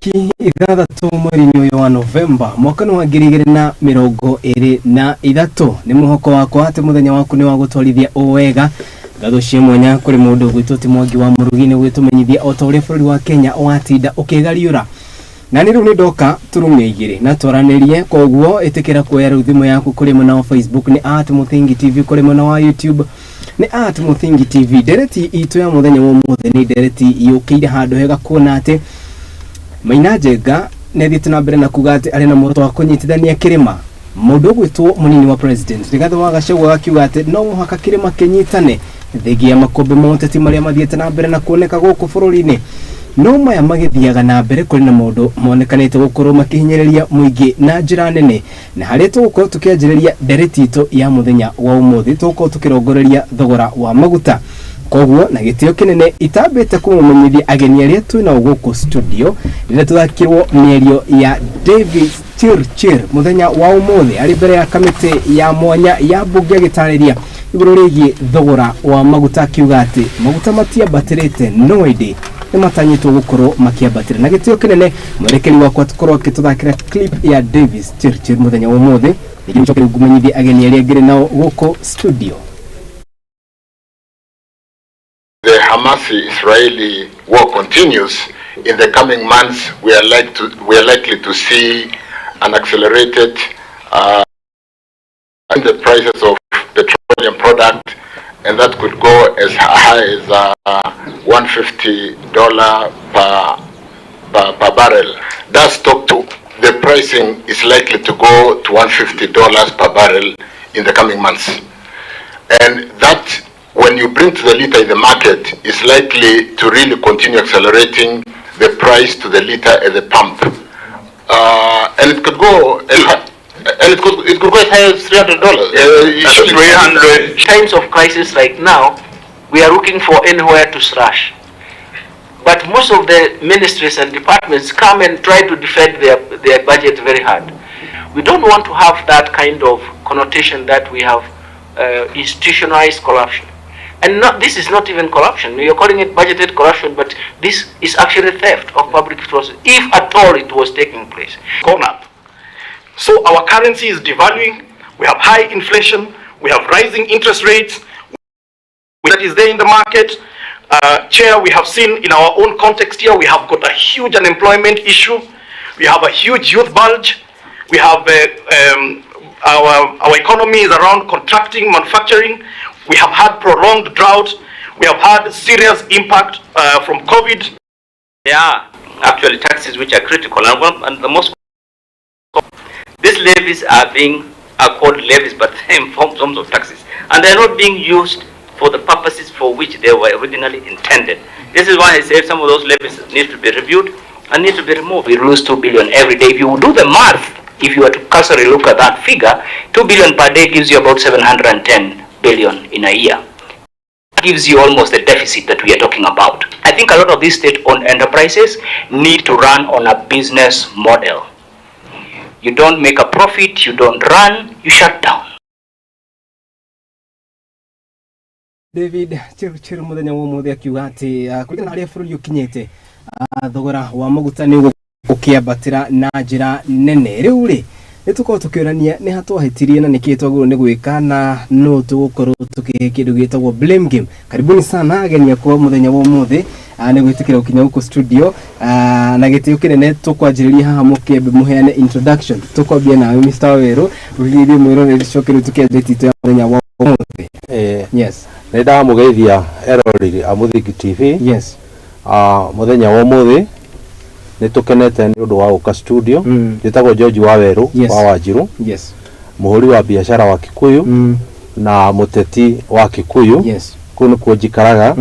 Tarĩki 6 mweri-inĩ ũyũ wa Novemba mwaka wa 2023. Nĩ mũhoko wakwa atĩ mũthenya waku nĩ wa gũtwarithia o wega. Ngatho cia mwanya kũrĩ mũndũ ũgwĩtwo ti Mwangi wa Mũrugi nĩ gwĩtũmenyithia o ta ũrĩa bũrũri wa Kenya watinda ũkĩgariũra. Na nĩ rĩu nĩ ndoka turume igĩrĩ na twaranĩrie, koguo ĩtĩkĩra kuoya rĩu thimũ yaku. Kũrĩ mwena wa Facebook nĩ @MuthingiTV, kũrĩ mwena wa YouTube nĩ @MuthingiTV. Ndereti itũ ya mũthenya wa ũmũthĩ nĩ ndereti yũkĩire handũ hega, kuona atĩ Maina Njenga nĩ athiĩte na mbere na kuga atĩ arĩ na muoroto wa kũnyitithania kĩrĩma. Mũndũ ũgwĩtwo mũnini wa president Rigathĩ wa Gachagua agakiuga atĩ no mũhaka kĩrĩma kĩnyitane thengia ya makũmbĩ ma ũteti marĩa mathiĩte na mbere na kuoneka gũkũ bũrũri-inĩ. No maya magĩthiaga na mbere, kũrĩ na maũndũ monekanĩte gũkorwo makĩhinyĩrĩria mũingĩ na njĩra nene, na harĩa tũgũkorwo tũkĩanjĩrĩria ndereti itũ ya mũthenya wa ũmũthĩ, tũgũkorwo tũkĩrongoreria thogora wa maguta. Koguo na gĩtĩo kĩnene itambĩte kũmũmenyithia ageni arĩa twĩ nao gũkũ studio, rĩrĩa tũthakĩrwo mĩario ya David Chirchir mũthenya wa ũmũthĩ arĩ mbere ya kamĩtĩ ya mwanya ya mbunge agĩtarĩria igũrũ rĩgiĩ thogora wa maguta, akiuga atĩ maguta matiambatĩrĩte no ĩndĩ nĩ matanyĩtwo gũkorwo makĩambatĩra. Na gĩtĩo kĩnene mwerekeri wakwa tũkorwo akĩtũthakĩra clip ya Davis Chirchir mũthenya wa ũmũthĩ, ningĩ njoke rĩu ngũmenyithie ageni arĩa ngĩrĩ nao gũkũ studio. The Hamas-Israeli war continues. In the coming months, we are likely to see an accelerated in the prices of petroleum product, and that could go as high as $150 per barrel. That's talk to the pricing is likely to go to $150 per barrel in the coming months. And that, when you bring to the liter in the market, is likely to really continue accelerating the price to the liter at the pump. And it could go as high, and it could go as high as $300. 300. Times of crisis like now, we are looking for anywhere to slash. But most of the ministries and departments come and try to defend their budget very hard. We don't want to have that kind of connotation that we have institutionalized corruption. And not, this is not even corruption. You're calling it budgeted corruption, but this is actually theft of public resources, if at all it was taking place. Gone up. So our currency is devaluing, we have high inflation, we have rising interest rates that is there in the market. Chair, we have seen in our own context here, we have got a huge unemployment issue. We have a huge youth bulge. We have our economy is around contracting, manufacturing. We have had prolonged drought. We have had serious impact from COVID. There are actually taxes which are critical, and the most these levies are called levies, but in forms of taxes, and they are not being used for the purposes for which they were originally intended. This is why I say some of those levies need to be reviewed and need to be removed. We lose 2 billion every day. If you do the math, if you were to cursory look at that figure, 2 billion per day gives you about 710 billion in a year. Gives you almost the deficit that we are talking about. I think a lot of these state-owned enterprises need to run on a business model. You don't make a profit, you don't run, you shut down. David Chirchir mũthenya wa ũmũthĩ akiuga atĩ kũringana na harĩa bũrũri ũkinyĩte, thogora wa maguta nĩ ũkĩambatĩra na njĩra nene. Rĩu rĩ, nĩ tũkorwo tũkĩũrania nĩ ha twahĩtirie na nĩkĩĩ twagĩrĩirwo nĩ gwĩka na no tũgũkorwo tũkĩhe kĩndũ gĩtagwo blame game. Karibuni sana ageni akwa mũthenya wa ũmũthĩ, nĩ gwĩtĩkĩra gũkinya gũkũ studio. Na gĩtĩo kĩnene tũkwanjĩrĩria haha mũkĩambe mũheane introduction. Tũkwambia nawe, Mr. Waweru, ũgeithie mwĩroreri, coke rĩu tũkĩanjia titũ ya mũthenya wa ũmũthĩ. Yes. Nĩ ndamũgeithia eroreri a Mũthingi TV. Mũthenya wa ũmũthĩ nĩ tũkenete nĩ ũndũ wa gũka studio. Njĩtagwo George Waweru wa Wanjiru, mũhũri wa biacara wa Kikuyu na mũteti wa Kikuyu. Kũu nĩkuo njikaraga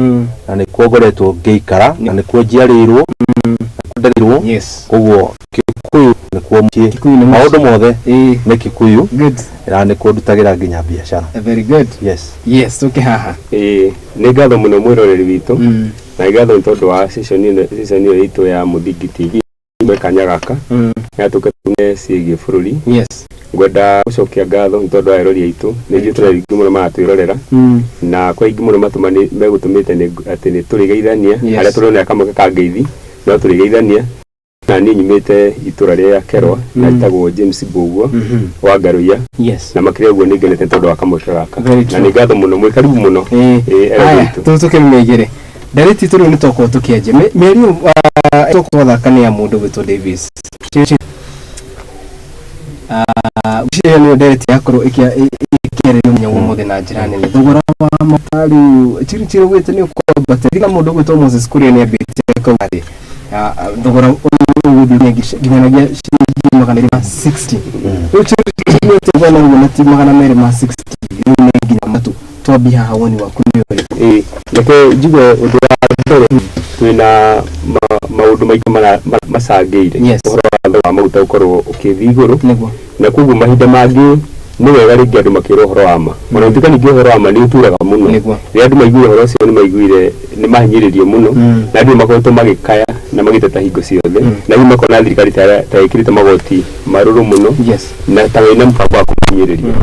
na nĩkuo ngoretwo ngĩikara na nĩkuo njiarĩirwo na nĩkuo ndereirwo. Koguo Kikuyu nĩkuo mũciĩ. Kikuyu nĩ mũciĩ. Maũndũ mothe nĩ Kikuyu na nĩkuo ndutagĩra nginya biacara. Very good. Yes. Yes, tũke haha. Ĩĩ, nĩ ngatho mũno mwĩroreri witũ na nĩ ngatho nĩ tondũ wa session ĩno itũ ya Mũthingi TV gwe kanya gaka nĩgetha tũke tume ciĩgiĩ bũrũri. Ngwenda gũcokia ngatho nĩ tondũ wa erori aitũ, nĩ njũĩ tũrĩ aingĩ mũno maratwĩrorera na kwĩ aingĩ mũno megũtũmĩte atĩ nĩ tũrĩgeithania harĩa tũrĩonera kamweke ka ngeithi no tũrĩgeithania. Na niĩ nyumĩte itũra rĩa Kerwa na njĩtagwo James Mbũguo wa Ngaruiya. Yes. Na makĩria ũguo nĩ ngenete tondũ wa kamweke gaka. Very Na true. nĩ ngatho mũno, mwĩ karibu mũno. Ĩĩ, ero Haya, gwitũ. tũhĩtũke mĩigĩre ndarĩti tũrĩu nĩ twakorwo tũkĩanjia mĩario twakorwo twathaka nĩ ya mũndũ gwĩtwo Davis. Ngwĩciria nĩyo ndereti yakorwo ĩkĩarĩrio mũthenya wa ũmũthĩ na njĩra nene. Thogora wa maguta rĩu chiri ugĩte nĩ ũkwambata. Tiga mũndũ ũgwĩtwo Moses Kuria nĩ ambĩtie akauga atĩ thogora ũyũ ũgũthiĩ nginyanagia ciringi 260. Rĩu chiri ũguo naguo na ti 260, rĩu nĩ nginya matu. Twambie haha, woni waku nĩ ũrĩkũ? Ĩĩ, reke njuge ũndũ wa mbere, twĩna maũndũ maingĩ macangĩire ũhoro wa thogora wa maguta gũkorwo ũkĩthiĩ igũrũ. Na koguo mahinda mangĩ nĩ wega rĩngĩ andũ makĩrwo ũhoro wa ma, ona gũtuĩka ningĩ ũhoro wa ma nĩ ũturaga mũno. Rĩrĩa andũ maiguire ũhoro ũcio nĩ maiguire nĩ mahinyĩrĩrio mũno, na andũ nĩ makoretwo magĩkaya na magĩteta hingo ciothe, na rĩu makona thirikari ta ĩkĩrĩte magoti marũrũ mũno na ta wĩna mũbango wa kũmahinyĩrĩria.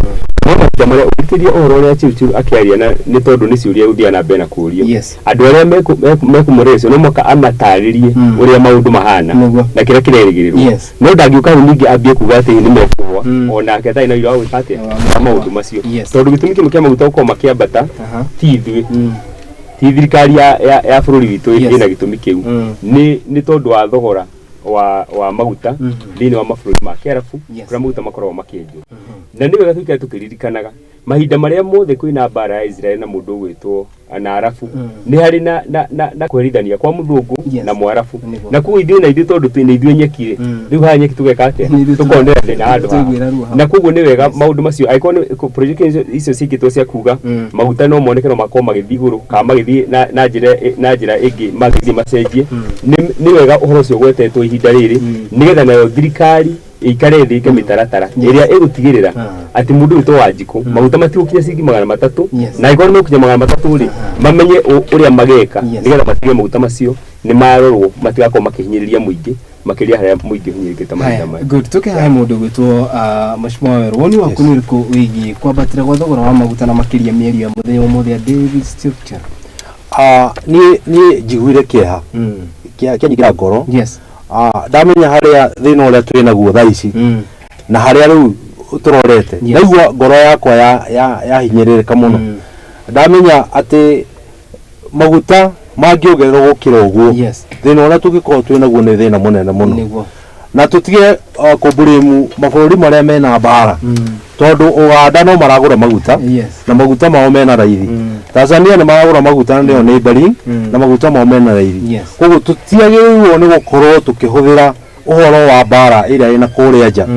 No mahinda marĩa ũthikĩria ũhoro ũrĩa Chirchir akĩaria, na nĩ tondũ nĩ ciũria ũthiaga na mbere na kũũrio, andũ arĩa mekũmũrĩra no mũhaka amatarĩrie ũrĩa maũndũ mahana na kĩrĩa kĩrerĩgĩrĩrwo. No ndangĩũka hau ningĩ ambie kuga atĩ nĩ mekũgwa onake atarĩ na ũira wa gwĩka atĩa wa maũndũ macio, tondũ gĩtũmi kĩmwe kĩa maguta gũkorwo makĩambata ti ithuĩ, ti thirikari ya bũrũri witũ ĩna gĩtũmi kĩu, nĩ tondũ wa thogora wa maguta thĩinĩ wa mabũrũri ma Kĩarabu, kũrĩa maguta makoragwo makĩendio. Na nĩ wega tũikare tũkĩririkanaga mahinda marĩa mothe kwĩna mbara ya Israel na mũndũ ũgwĩtwo na Arabu, nĩ harĩ na kũherithania kwa mũthũngũ na Mwarabu. Na koguo ithuĩ na ithuĩ tondũ twĩ nĩ ithuĩ nyeki rĩ, rĩu haha nyeki tũgeka atĩa? Tũkonera thĩna handũ haha. Na koguo nĩ wega maũndũ macio, angĩkorwo nĩ projection icio ciĩkĩtwo cia kuga maguta no moneke no makorwo magĩthiĩ igũrũ kana magĩthiĩ na njĩra ĩngĩ mangĩthiĩ macenjie, nĩ wega ũhoro ũcio ũgwetetwo ihinda rĩrĩ, nĩgetha nayo thirikari ĩikare thĩ ĩke mĩtaratara ĩrĩa ĩgũtigĩrĩra atĩ mũndũ wĩtwo Wanjikũ maguta matigũkinya ciringi 300, na angĩkorwo nĩ megũkinya 300 rĩ, mamenye ũrĩa mageka nĩgetha matige maguta macio nĩ marorwo matigakorwo makĩhinyĩrĩria mũingĩ makĩria harĩa mũingĩ ũhinyĩrĩkĩte mahinda Haya, maya. Good. Tuke haha mũndũ gwĩtwo Mheshimiwa Werũ, woni waku nĩ ũrĩkũ wĩgiĩ kwambatĩra gwa thogora wa maguta na makĩria mĩario ya mũthenya wa ũmũthĩ ya David Chirchir? Niĩ njiguire kĩeha kĩanyingĩra ngoro. Ndamenya harĩa thĩna ũrĩa twĩ naguo thaa ici na harĩa rĩu tũrorete, ndaigua ngoro yakwa yahinyĩrĩrĩka mũno. Ndamenya atĩ maguta mangĩongererwo gũkĩra ũguo, thĩna ũrĩa tũngĩkorwo twĩ naguo nĩ thĩna mũnene mũno. Na tũtige kũmburĩmu mabũrũri marĩa mena mbara, tondũ Uganda no maragũra maguta na maguta mao mena raithi. Tanzania nĩ maragũra maguta na nĩo neighboring na maguta mao mena raithi. Koguo tũtiagĩrĩirwo nĩ gũkorwo tũkĩhũthĩra ũhoro wa mbara ĩrĩa ĩna kũrĩa nja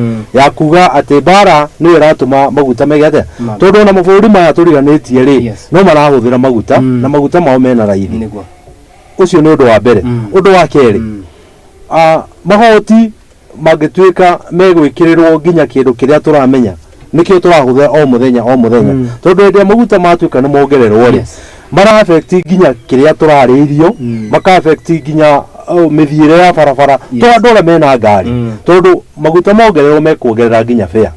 ya kuga atĩ mbara nĩyo ĩratũma maguta mege atĩa, tondũ ona mabũrũri maya tũriganĩtie rĩ, no marahũthĩra maguta na maguta mao mena raithi. Ũcio nĩ ũndũ wa mbere. Ũndũ wa kerĩ, magoti mangĩtuĩka megwĩkĩrĩrwo nginya kĩndũ kĩrĩa tũramenya nĩkĩo tũrahũthĩra o mũthenya o mũthenya, tondũ hĩndĩ ĩrĩa maguta matuĩka nĩ mongererwo rĩ, mara affect nginya kĩrĩa tũrarĩa irio, maka affect nginya mĩthiĩre ya barabara to andũ arĩa mena ngari, tondũ maguta mongererwo mekuongerera nginya fare.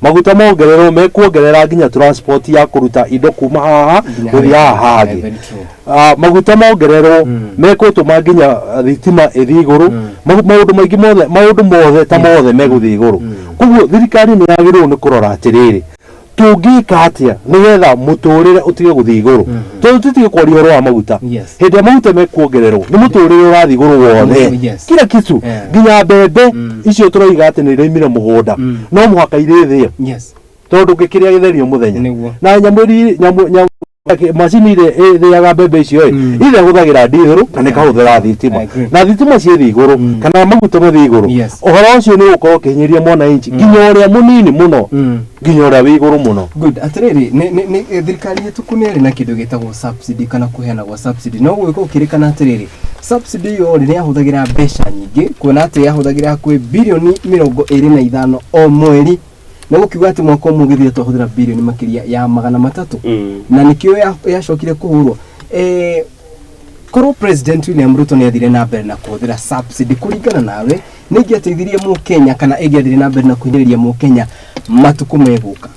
Maguta mongererwo mekuongerera nginya transport ya kũruta indo kuma haha nginya gũthiĩ harĩa haha Yeah, hangĩ. very true. Maguta mongererwo mekũtũma nginya thitima ĩthiĩ igũrũ. Maũndũ maingĩ mothe, maũndũ mothe ta mothe megũthiĩ igũrũ. Koguo thirikari nĩ yagĩrĩirwo nĩ kũrora atĩrĩrĩ, tũngĩka atĩa nĩgetha mũtũrĩre ũtige gũthiĩ igũrũ, tondũ tũtige kwaria ũhoro wa maguta. Hĩndĩ ĩrĩa maguta mekuongererwo nĩ mũtũrĩre ũrathiĩ igũrũ wothe, kila kitu, nginya mbembe icio tũroiga atĩ nĩ iraimire mũgũnda, no mũhaka irĩthĩo, tondũ ngĩkĩrĩa gĩtherio mũthenya na nyamũ nyamũ nyamũ macini ĩrĩa ĩthĩaga mbembe icio ĩ, ĩrĩa ĩhũthagĩra ndithũrũ kana ĩkahũthĩra thitima, na thitima ciĩthiĩ igũrũ kana maguta mathiĩ igũrũ, ũhoro ũcio nĩ ũgũkorwo ũkĩhinyĩrĩria mwananchi, nginya ũrĩa mũnini mũno nginya ũrĩa wĩ igũrũ mũno. Good. Atĩrĩrĩ, nĩ thirikari hĩtũku nĩ yarĩ na kĩndũ gĩtagwo subsidy kana kũheana gwa subsidy. No gũgĩkorwo gũkĩrĩkana atĩrĩrĩ, subsidy ĩyo rĩ, nĩ yahũthagĩra mbeca nyingĩ, kuona atĩ yahũthagĩra hakuhĩ birioni 25 o mweri, na gũkiuga atĩ mwaka ũmwe ũgĩthira twahũthĩra birioni makĩria ya 300, na nĩkĩo yacokire kũhũrwo. Korwo President William Ruto nĩ athire na mbere na kũhũthĩra subsidy, kũringana nawe, nĩ ingĩateithirie Mũkenya kana ĩngĩathire na mbere na kũhinyĩrĩria Mũkenya? Matukũ megũka.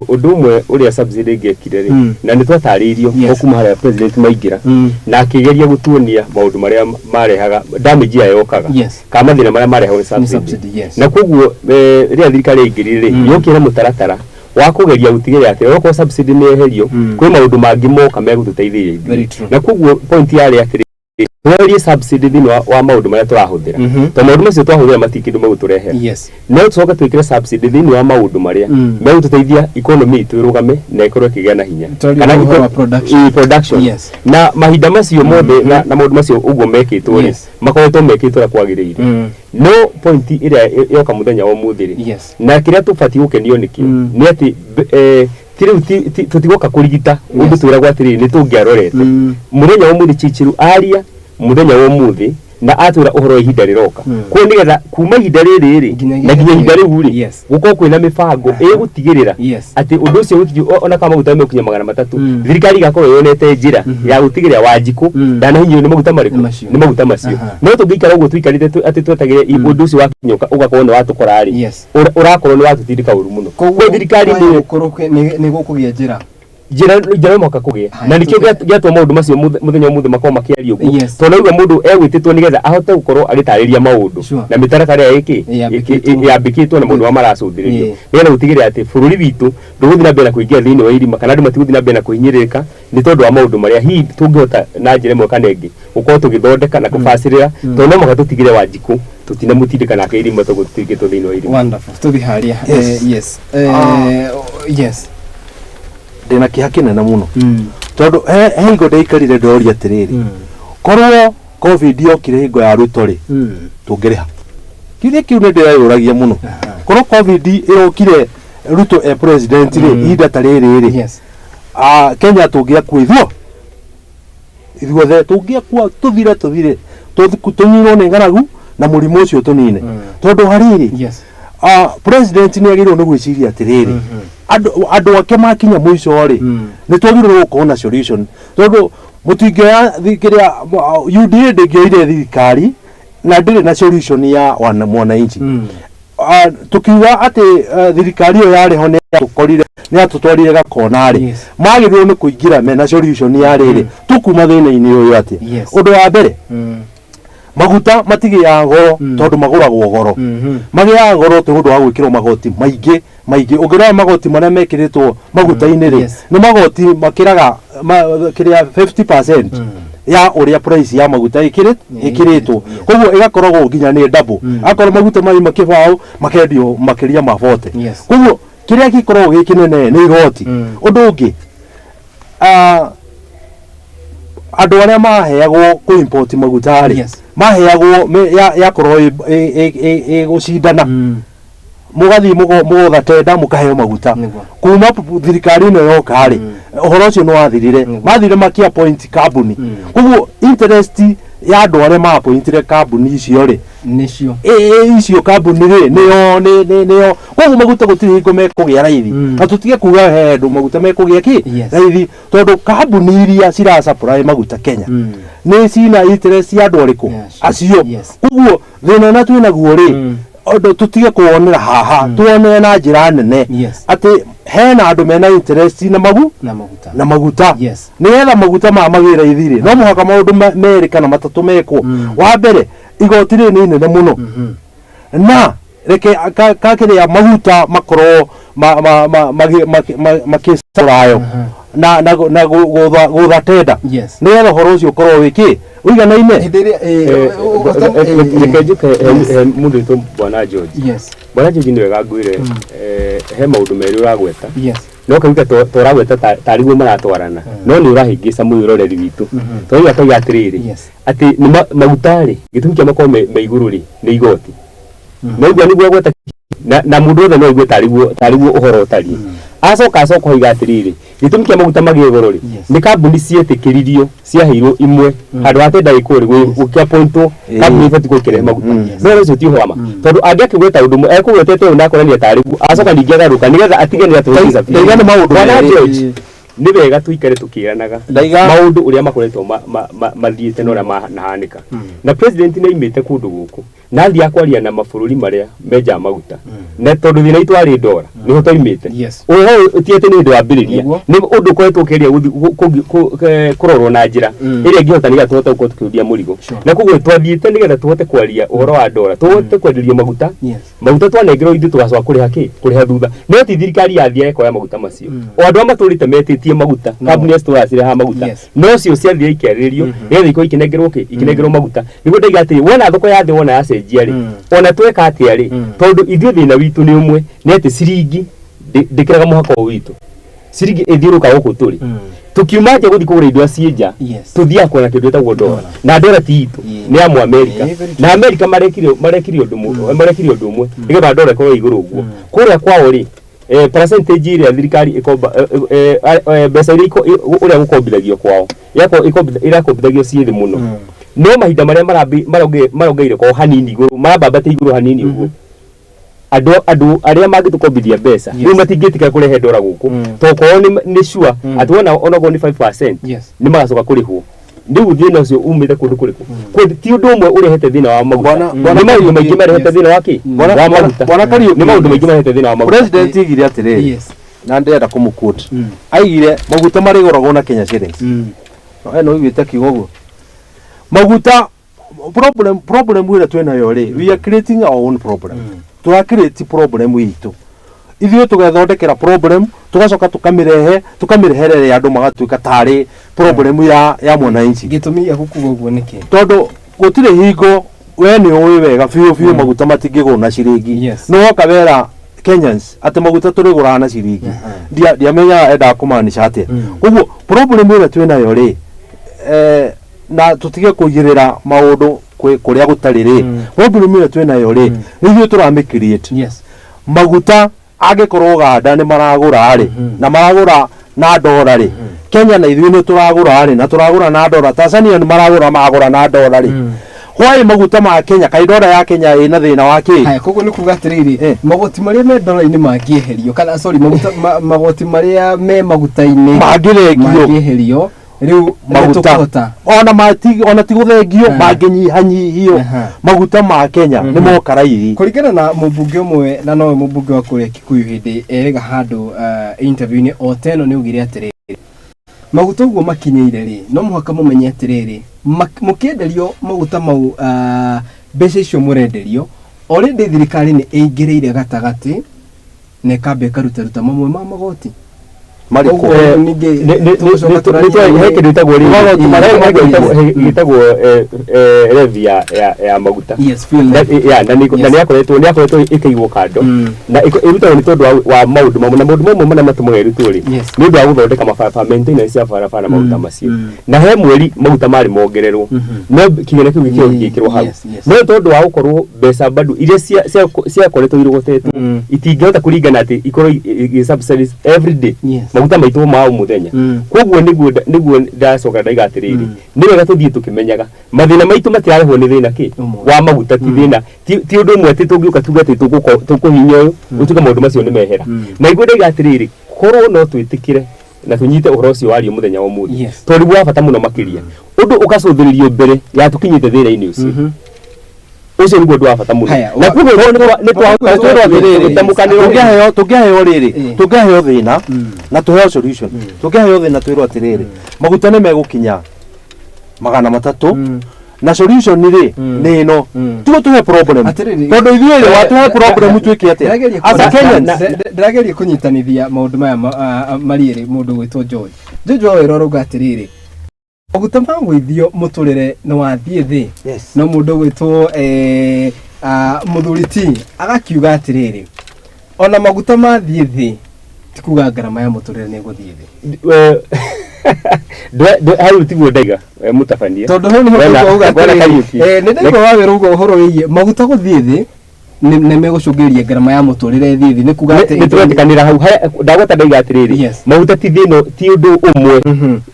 Ũndũ ũmwe ũrĩa subsidy ĩngĩekire rĩ, na nĩ twatarĩirio o kuma harĩa president maingĩra na akĩgeria gũtuonia maũndũ marĩa marehaga damage ĩrĩa yokaga kana mathĩna marĩa marehagwo nĩ subsidy. Na koguo rĩrĩa thirikari yaingĩrire rĩ, yokire mũtaratara wa kũgeria gũtigĩrĩra atĩ okorwo subsidy nĩ yeherio, kwĩ maũndũ mangĩ moka megũtũteithĩrĩria ithuĩ. Na koguo point yarĩ atĩrĩ, tweherie subsidy thĩinĩ wa maũndũ marĩa tũrahũthĩra, tondũ maũndũ macio twahũthĩra matirĩ kĩndũ megũtũrehera. No tũcoke twĩkĩre subsidy thĩinĩ wa maũndũ marĩa megũtũteithia economy itũ ĩrũgame na ĩkorwo ĩkĩgĩa na hinya. Kana production. Na mahinda macio mothe na maũndũ macio ũguo mekĩtwo rĩ, makoretwo mekĩtwo ũrĩa kwagĩrĩire. No point ĩrĩa yoka mũthenya wa ũmũthĩ rĩ, na kĩrĩa tũbatiĩ gũkenio nĩkĩo nĩ atĩ ti rĩu tũtigoka kũrigita ũndũ twĩragwo atĩrĩrĩ nĩ tũngĩarorete. Mũthenya wa ũmũthĩ Chichiru aria mũthenya wa ũmũthĩ na atwĩra ũhoro wa ihinda rĩroka. Koguo nĩgetha kuma ihinda rĩrĩ rĩ na nginya ihinda rĩu rĩ, gũkorwo kwĩna mĩbango ĩgũtigĩrĩra atĩ ũndũ ũcio gũkinya ona kama maguta megũkinya 300, thirikari ĩgakorwo yonete njĩra ya gũtigĩrĩra Wanjikũ ndanahinyĩrĩrio nĩ maguta marĩkũ, nĩ maguta macio. No tũngĩikara ũguo tũikarĩte atĩ twetagĩre ũndũ ũcio wakinya ũgakorwo nĩ watũkora rĩ, ũrakorwo nĩ watũtindĩka ũru mũno. Koguo thirikari nĩ gũkũgĩa njĩra njĩra no mũhaka kũgĩa, na nĩkĩo gĩatũma maũndũ macio mũthenya ũmũthĩ makorwo makĩario ũguo, tondũ naigua mũndũ egwĩtĩtwo nĩgetha ahote gũkorwo agĩtarĩria maũndũ na mĩtaratara ĩrĩa yambĩkĩtwo na maũndũ marĩa maracũthĩrĩrio, nĩgetha gũtigĩrĩra atĩ bũrũri witũ ndũgũthiĩ na mbere na kũingĩra thĩinĩ wa irima, kana andũ matigũthiĩ na mbere na kũhinyĩrĩrĩka nĩ tondũ wa maũndũ marĩa hihi tũngĩhota na njĩra ĩmwe kana ĩngĩ gũkorwo tũgĩthondeka na kũbacĩrĩra, tondũ no mũhaka tũtigĩre Wanjikũ tũtinamũtindĩka nake irima tondũ tũtindĩkĩtwo thĩinĩ wa irima. Wonderful. Tũthiĩ harĩa. Yes. Yes. Ndĩna kĩeha kĩnene mũno tondũ he hingo ndaikarire ndoria atĩrĩrĩ, korwo COVID yokire hingo ya Ruto rĩ, tũngĩrĩha? Kĩũria kĩu nĩ ndĩreyũragia mũno. Korwo COVID ĩrokire Ruto e president rĩ, ihinda ta rĩrĩ rĩ, Kenya tũngĩakua ithuothe tũngĩakua tũthire tũnyirwo nĩ ng'aragu na mũrimũ ũcio tũnine. Tondũ harĩrĩ, president nĩ agĩrĩirwo nĩ gwĩciria atĩrĩrĩ, andũ ake makinya mũico rĩ, nĩ twagĩrĩirwo gũkorwo na solution, tondũ mũtingĩoya kĩrĩa UDA ndĩngĩoire thirikari na ndĩrĩ na solution ya mwananchi. Tukiuga atĩ thirikari ĩyo yarĩ ho nĩ yatũtwarire gakona rĩ, magĩrĩirwo nĩ kũingĩra mena solution ya rĩrĩ, tũkuma thĩna-inĩ ũyũ atĩa. Ũndũ wa mbere, maguta matigĩaga goro tondũ magũragwo goro. Magĩaga goro tondũ ũndũ wa gwĩkĩrwo magoti maingĩ maingĩ. Ũngĩrora magoti marĩa mekĩrĩtwo maguta-inĩ rĩ, nĩ magoti makĩraga kĩrĩa 50% ya ũrĩa price ya maguta ĩkĩrĩtwo. Koguo ĩgakoragwo nginya nĩ double. Akorwo maguta mauma kĩbaũ makendio makĩria ma 40. Koguo kĩrĩa gĩkoragwo gĩ kĩnene nĩ igoti. Ũndũ ũngĩ, andũ arĩa maheagwo kũ import maguta rĩ, maheagwo yakorwo ĩgũcindana, mũgathiĩ mũgotha tenda mũkaheo maguta. Kuma thirikari ĩno yoka rĩ, ũhoro ũcio nĩ wathirire. Mathire makĩ appoint kambuni. Koguo interest ya andũ arĩa ma appointire kambuni icio rĩ, nĩcio icio kambuni rĩ, nĩo nĩo. Koguo maguta gũtirĩ hingo mekũgĩa raithi. Na tũtige kuga he andũ maguta mekũgĩa kĩ raithi, tondũ kambuni iria cira supply maguta Kenya nĩ cina interest ya andũ arĩkũ acio. Koguo thĩna ũrĩa twĩnaguo rĩ, ũndũ tũtige kuonera haha, tuonere na njĩra nene atĩ hena andũ mena interest na na maguta. Nĩgetha maguta maya magĩe raithi rĩ, no mũhaka maũndũ merĩ kana matatũ mekwo. Wa mbere, igoti rĩrĩ nĩ inene mũno, na reke kakĩrĩa maguta makorwo makĩcũrayo na gũtha tenda, nĩgetha ũhoro ũcio ũkorwo wĩ kĩ ũiganaine. Reke njuke mũndũ witũ Bwana George. Bwana George, nĩ wega ngwĩre he maũndũ merĩ ũragweta, no kauga toragweta tarĩguo maratwarana, no nĩ ũrahĩngĩca mwĩroreri witũ, tondũ akauga atĩrĩrĩ atĩ nĩ maguta rĩ, gĩtũmi kĩa makorwo me igũrũ rĩ nĩ igoti. Na ũguo nĩguo agweta, na mũndũ wothe no aigue tarĩguo ũhoro ũtariĩ. Acoka oiga atĩrĩrĩ, gĩtũmi kĩa maguta magĩe goro rĩ, nĩ kambuni cietĩkĩririo, ciaheirwo imwe handũ ha tenda ĩkwo rĩ, gũkĩapointwo kambuni ibatiĩ gũkĩrehe maguta. No ũcio ti ũhoro wa ma, tondũ angĩakĩgweta ũndũ ũmwe ekũgwetete ũyũ na akonania tarĩguo, acoka ningĩ agarũka nĩgetha atige nĩ atũhĩtĩca. Ndaiga nĩ maũndũ Bwana merĩ. George, Nĩ wega tũikare tũkĩranaga Ndaiga- maũndũ ũrĩa makoretwo mathiĩte na ũrĩa mahanĩka. Na president nĩ aimĩte kũndũ gũkũ na athiĩ kwaria na mabũrũri marĩa menjaga maguta, na tondũ thĩna witũ warĩ ndora nĩho twaimĩte. Ũhoro ti atĩ nĩ ũndũ wambĩrĩria, nĩ ũndũ ũkoretwo ũkĩgeria kũrorwo na njĩra ĩrĩa ĩngĩhota nĩgetha tũhote gũkorwo tũkĩũndia mũrigo. Na koguo twathiĩte nĩgetha tũhote kwaria ũhoro wa ndora, tũhote kwenderio maguta. Maguta twanengerwo ithuĩ tũgacoka kũrĩha kĩ kũrĩha thutha, no ti thirikari yathiaga ĩkoya maguta macio. O andũ arĩa matũrĩte metĩtie maguta, kambuni iria citũraga cirehaga maguta, no cio ciathire ikĩarĩrĩrio nĩgetha ikorwo ikĩnengerwo kĩ ikĩnengerwo maguta. Nĩguo ndaiga atĩrĩ, wona thoko ya thĩ wona yacenjia rĩ, ona tweka atĩa rĩ, tondũ ithuĩ thĩna witũ nĩ ũmwe, nĩ atĩ ciringi ndĩkĩraga mũhaka ũyũ witũ, ciringi ĩthiũrũrũka gũkũ tũrĩ. Tukiuma nja gũthiĩ kũgũra indo ciĩ nja, tũthiaga kuona kĩndũ gĩtagwo ndora, na ndora ti itũ, nĩ ya Mũamerika. Na Amerika marekire ũndũ ũmwe nĩgetha ndora ĩkorwo igũrũ ũguo. Kũrĩa kwao rĩ, percentage ĩrĩa thirikari ĩkomba, mbeca iria ũrĩa gũkombithagio kwao irakombithagio ciĩ thĩ mũno, no mahinda marĩa marongereire kwao hanini igũrũ, marambambatia igũrũ hanini ũguo, andũ arĩa mangĩtũkombithia mbeca rĩu matingĩtĩkĩra kũrehe ndora gũkũ, tondũ kwao nĩ sure atĩ wona onokorwo nĩ 5% nĩ magacoka kũrĩhwo. Rĩu thĩna ũcio umĩte kũndũ kũrĩkũ? Ti ũndũ ũmwe ũrehete thĩna wa maguta, nĩ maũndũ maingĩ marehete thĩna wa kĩ wa maguta. Bwana Kariuki. Nĩ maũndũ maingĩ marehete thĩna wa maguta. President aigire atĩrĩrĩ, na ndĩrenda kũmũquote, aigire maguta marĩgũragwo na Kenya shillings. No eno iguĩte kiugo ũguo maguta, problem ĩrĩa twĩnayo rĩ, we are creating our own problem. Tũra create problem itũ ithuĩ, tũgethondekera problem, tũgacoka tũkamĩrehereria andũ magatuĩka tarĩ problem ya mwananchi. Gĩtũmi gĩa gũkuga ũguo nĩkĩ? Tondũ gũtirĩ hingo, we nĩ ũĩ wega biũ biũ maguta matingĩgũrwo na ciringi. No woka wera Kenyans atĩ maguta tũrĩgũraga na ciringi, ndiamenyaga endaga kũmaanisha atĩa. Koguo problem ĩrĩa twĩnayo rĩ, na tũtige kũigĩrĩra maũndũ kũrĩa gũtarĩ rĩ, problem ĩrĩa twĩnayo rĩ, nĩ ithuĩ tũramĩ create. Maguta angĩkorwo Uganda nĩ maragũra rĩ, na maragũra na ndora rĩ, Kenya na ithuĩ nĩ tũragũra rĩ, na tũragũra na ndora, Tanzania nĩ maragũra, magũra na ndora rĩ, why maguta ma Kenya, kaĩ ndora ya Kenya ĩna thĩna wa kĩ? Haya, koguo nĩ kuga atĩrĩrĩ, magoti marĩa me ndora-inĩ mangĩeherio, kana sorry, maguta magoti marĩa me maguta-inĩ mangĩrengio, mangĩeherio rĩu maguta nĩtũkũhota. Ona mati ona ti gũthengio, mangĩnyihanyihio, maguta ma Kenya nĩ moka raithi. Kũringana na mũmbunge ũmwe, na nowe mũmbunge wa kũrĩa Kikuyu, hĩndĩ erĩga handũ interview-inĩ o ta ĩno, nĩ augire atĩrĩrĩ, maguta ũguo makinyĩire rĩ, no mũhaka mũmenye atĩrĩrĩ, mũkĩenderio maguta mau, mbeca icio mũrenderio already thirikari nĩ ĩingĩrĩire gatagatĩ na ĩkamba ĩkarutaruta mamwe ma magoti. Marĩkũ? Ũguo ningĩ tũgũcoka tũrarie He kĩndũ gĩtagwo rĩrĩ, Magoti marĩa he kĩndũ gĩtagwo levy ya maguta. Yes, fuel levy. Ya, na nĩ yakoretwo ĩkĩigwo kando na ĩrutagwo nĩ tondũ wa maũndũ mamwe, na maũndũ mamwe marĩa matũmaga ĩrutwo rĩ, nĩ ũndũ wa gũthondeka mabarabara, maintenance ya barabara na maguta macio. Na he mweri maguta marĩ mongererwo, no kĩgĩna kĩu gĩkĩo gĩkĩrwo hau, no tondũ wa gũkorwo mbeca bado iria ciakoretwo irogotetwo itingĩhota kũringana atĩ ikorwo igĩ subsidize every day maguta maitũ ma o mũthenya. Koguo nĩguo ndacoka ndaiga atĩrĩrĩ, nĩ wega tũthiĩ tũkĩmenyaga mathĩna maitũ matirarehwo nĩ thĩna kĩ wa maguta, ti thĩna, ti ũndũ ũmwe atĩ tũngĩũka tuge atĩ tũkũhinya ũyũ ũtuĩke maũndũ macio nĩ mehera. Na iguo ndaiga atĩrĩrĩ, korwo no twĩtĩkĩre na tũnyite ũhoro ũcio wario mũthenya wa ũmũthĩ, tondũ nĩguo wa bata mũno makĩria, ũndũ ũgacũthĩrĩrio mbere ya tũkinyĩte thĩna-inĩ ũcio. Ũcio nĩguo ũndũ wa bata mũno. Haya, Na koguo nĩ twahota gũtamũkanĩrwo. Tũngĩaheo rĩrĩ, tũngĩaheo thĩna na tũheo solution, tũngĩaheo thĩna twĩrwo atĩrĩrĩ, maguta nĩ megũkinya 300 na solution rĩ nĩ ĩno, tigo tũhe problem. Atĩrĩrĩ, Tondũ ithuĩ rĩ, watũhe problem twĩke atĩa Ndĩrageria as a Kenyans? Ndĩrageria kũnyitanithia maũndũ maya marĩ erĩ. Mũndũ gwĩtwo George George wa wĩra ũrauga atĩrĩrĩ, maguta ma gwĩthio mũtũrĩre nĩ wathiĩ thĩ. No mũndũ gwĩtwo mũthuri ti agakiuga atĩrĩrĩ, ona maguta mathiĩ thĩ ti kuga ngarama ya mũtũrĩre nĩ ĩgũthiĩ thĩ. Hau tiguo ndaiga, mũtabania. Tondũ hau nĩho ndauga Bwana atĩrĩrĩ, Kariuki. Nĩ ndaigua wawĩra ũguo ũhoro wĩgiĩ maguta gũthiĩ thĩ nĩ megũcũngĩrĩria ngarama ya mũtũrĩre ĩthiĩ thĩ, nĩ kuga atĩ Nĩ tũretĩkanĩra hau. Ndagweta ndaiga atĩrĩrĩ, maguta ti thĩna, ti ũndũ ũmwe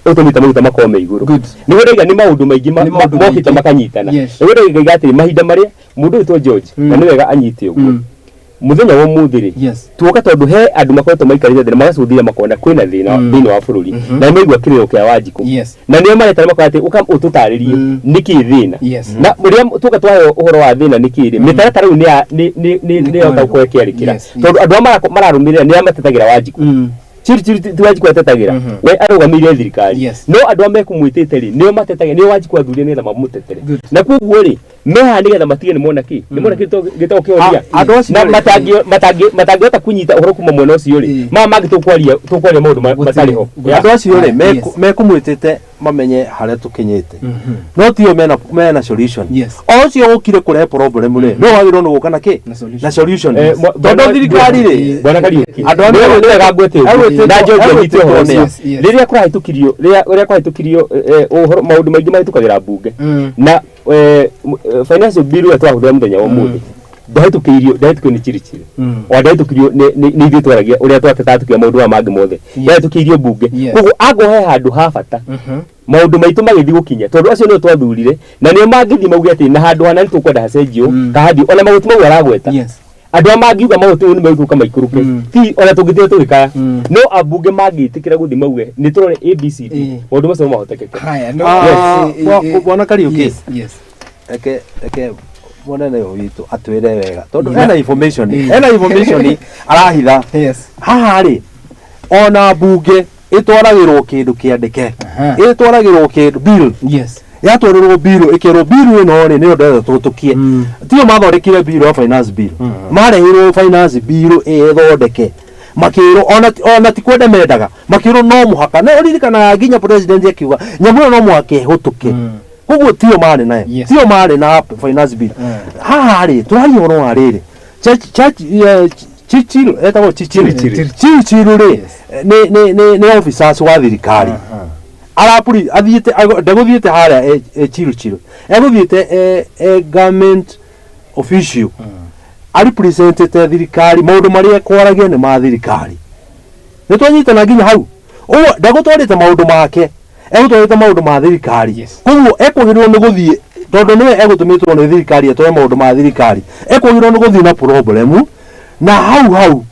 ũtũmĩte maguta makorwo me igũrũ. Nĩguo ndaiga nĩ maũndũ maingĩ Nĩ maũndũ mokĩte maingĩ. makanyitana. Nĩguo ndaiga atĩrĩ, mahinda marĩa mũndũ wĩtwo George, na nĩ wega anyite ũguo. Muthenya wa umuthi ri, tuoka tondu he andu makoretwo maikarite thĩ na magacũthĩrĩria makona kwĩna thĩna thĩinĩ wa bũrũri, na nĩmaigua kĩrĩro kĩa Wanjikũ, na nĩo maretana makoya atĩ ũka ũtũtarĩrie nĩkĩ thĩna. Na rĩrĩa tuoka twaheo ũhoro wa thĩna nĩkĩ rĩ, mĩtaratara rĩu nĩ nĩ nĩ nĩ nĩ yahota gũkorwo ĩkĩarĩkĩra, tondũ andũ arĩa mararũmĩrĩra nĩ arĩa matetagĩra Wanjikũ. Chiri ti Wanjikũ atetagĩra, we arũgamĩrĩire thirikari, no andũ arĩa mekũmwĩtĩte rĩ, nĩo matetagĩra, nĩo Wanjikũ athurire nĩgetha mamũtetere. Na koguo rĩ, mehaha nĩgetha matige nĩ mona kĩ, nĩ mona gĩtagwo kĩhonia. Andũ acio Na rĩ- matangĩhota kũnyita ũhoro kuma mwena ũcio rĩ, maya mangĩ tũkwaria maũndũ matarĩ ho. Andũ acio rĩ, mekũmwĩtĩte mamenye harĩa tũkinyĩte, no tio mena solution. O ũcio ũkire kũrehe problem rĩ, no wagĩrĩirwo nĩ gũka na kĩ, na solution, tondũ thirikari rĩ, Bwana Kariuki, andũ arĩa nĩ wega ngwete ũguo. Na George anyite ũhoro ũcio. Yes. Rĩrĩa kũrahĩtũkirio, rĩrĩa kũrahĩtũkirio ũhoro, maũndũ maingĩ mahĩtũkagĩra mbunge, na financial bill ĩrĩa tũrahũthĩra mũthenya wa ũmũthĩ ndahĩtũkĩirio nĩ Chirichiri, o ndahĩtũkirio nĩ ithuĩ twaragia ũrĩa twatetaga tukiuga maũndũ maya mangĩ mothe, yahĩtũkĩirio mbunge. Koguo angorwo he handũ ha bata maũndũ maitũ magĩthiĩ gũkinya, tondũ acio nĩo twathurire na nĩo mangĩthiĩ mauge atĩ na handũ hana nĩ tũkwenda hacenjio, kahathiĩ ona magoti mau aragweta, andũ arĩa mangiuga magoti mau nĩ megũka maikũrũke, ti ona tũngĩthiĩ tũgĩkaya, no ambunge mangĩtĩkĩra gũthiĩ mauge nĩ tũrore ABCD, maũndũ macio no mahotekeke. Haya, no. Bwana Kariuki, Yes. reke mũnene ũyũ witũ atwĩre wega, tondũ ena information arahitha. Haha rĩ, ona mbunge ĩtwaragĩrwo kĩndũ kĩandĩke, ĩtwaragĩrwo kĩndũ bill, yatwarĩrwo bill, ĩkerwo bill ĩno rĩ, nĩyo ndĩrenda tũtũkie. Tio mathondekire bill ya finance bill, mareheirwo finance bill ĩthondeke, makĩrwo ona ti kwenda mendaga, makĩrwo no mũhaka. Na ũririkanaga nginya president akiuga nyamũ ĩyo no mũhaka ĩhũtũke. Koguo tio marĩ nayo, tio marĩ na finance bill. Haha rĩ, tũraria ũhoro wa rĩrĩ, Chichiru, etagwo Chichiru, Chichiru rĩ, nĩ officers wa thirikari arapuri athiĩte, ndegũthiĩte harĩa Chiru egũthiĩte government official arepresentete thirikari, maũndũ marĩa ekwaragia nĩ ma thirikari. Nĩ twanyitana nginya hau? Ũguo ndegũtwarĩte maũndũ make, egũtwarĩte maũndũ ma thirikari. Koguo ekwagĩrĩirwo nĩ gũthiĩ, tondũ nĩwe egũtũmĩtwo nĩ thirikari atware maũndũ ma thirikari, ekwagĩrĩirwo nĩ gũthiĩ na problem na hau hau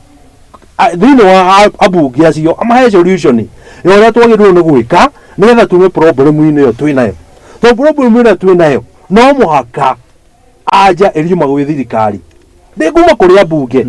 thĩinĩ wa ambunge acio amahe solution ya ũrĩa twagĩrĩirwo nĩ gwĩka nĩgetha tume problem-inĩ ĩyo twĩ nayo, tondũ problem ĩrĩa twĩ nayo no mũhaka anja ĩriuma gwĩ thirikari, ndĩkuma kũrĩ ambunge.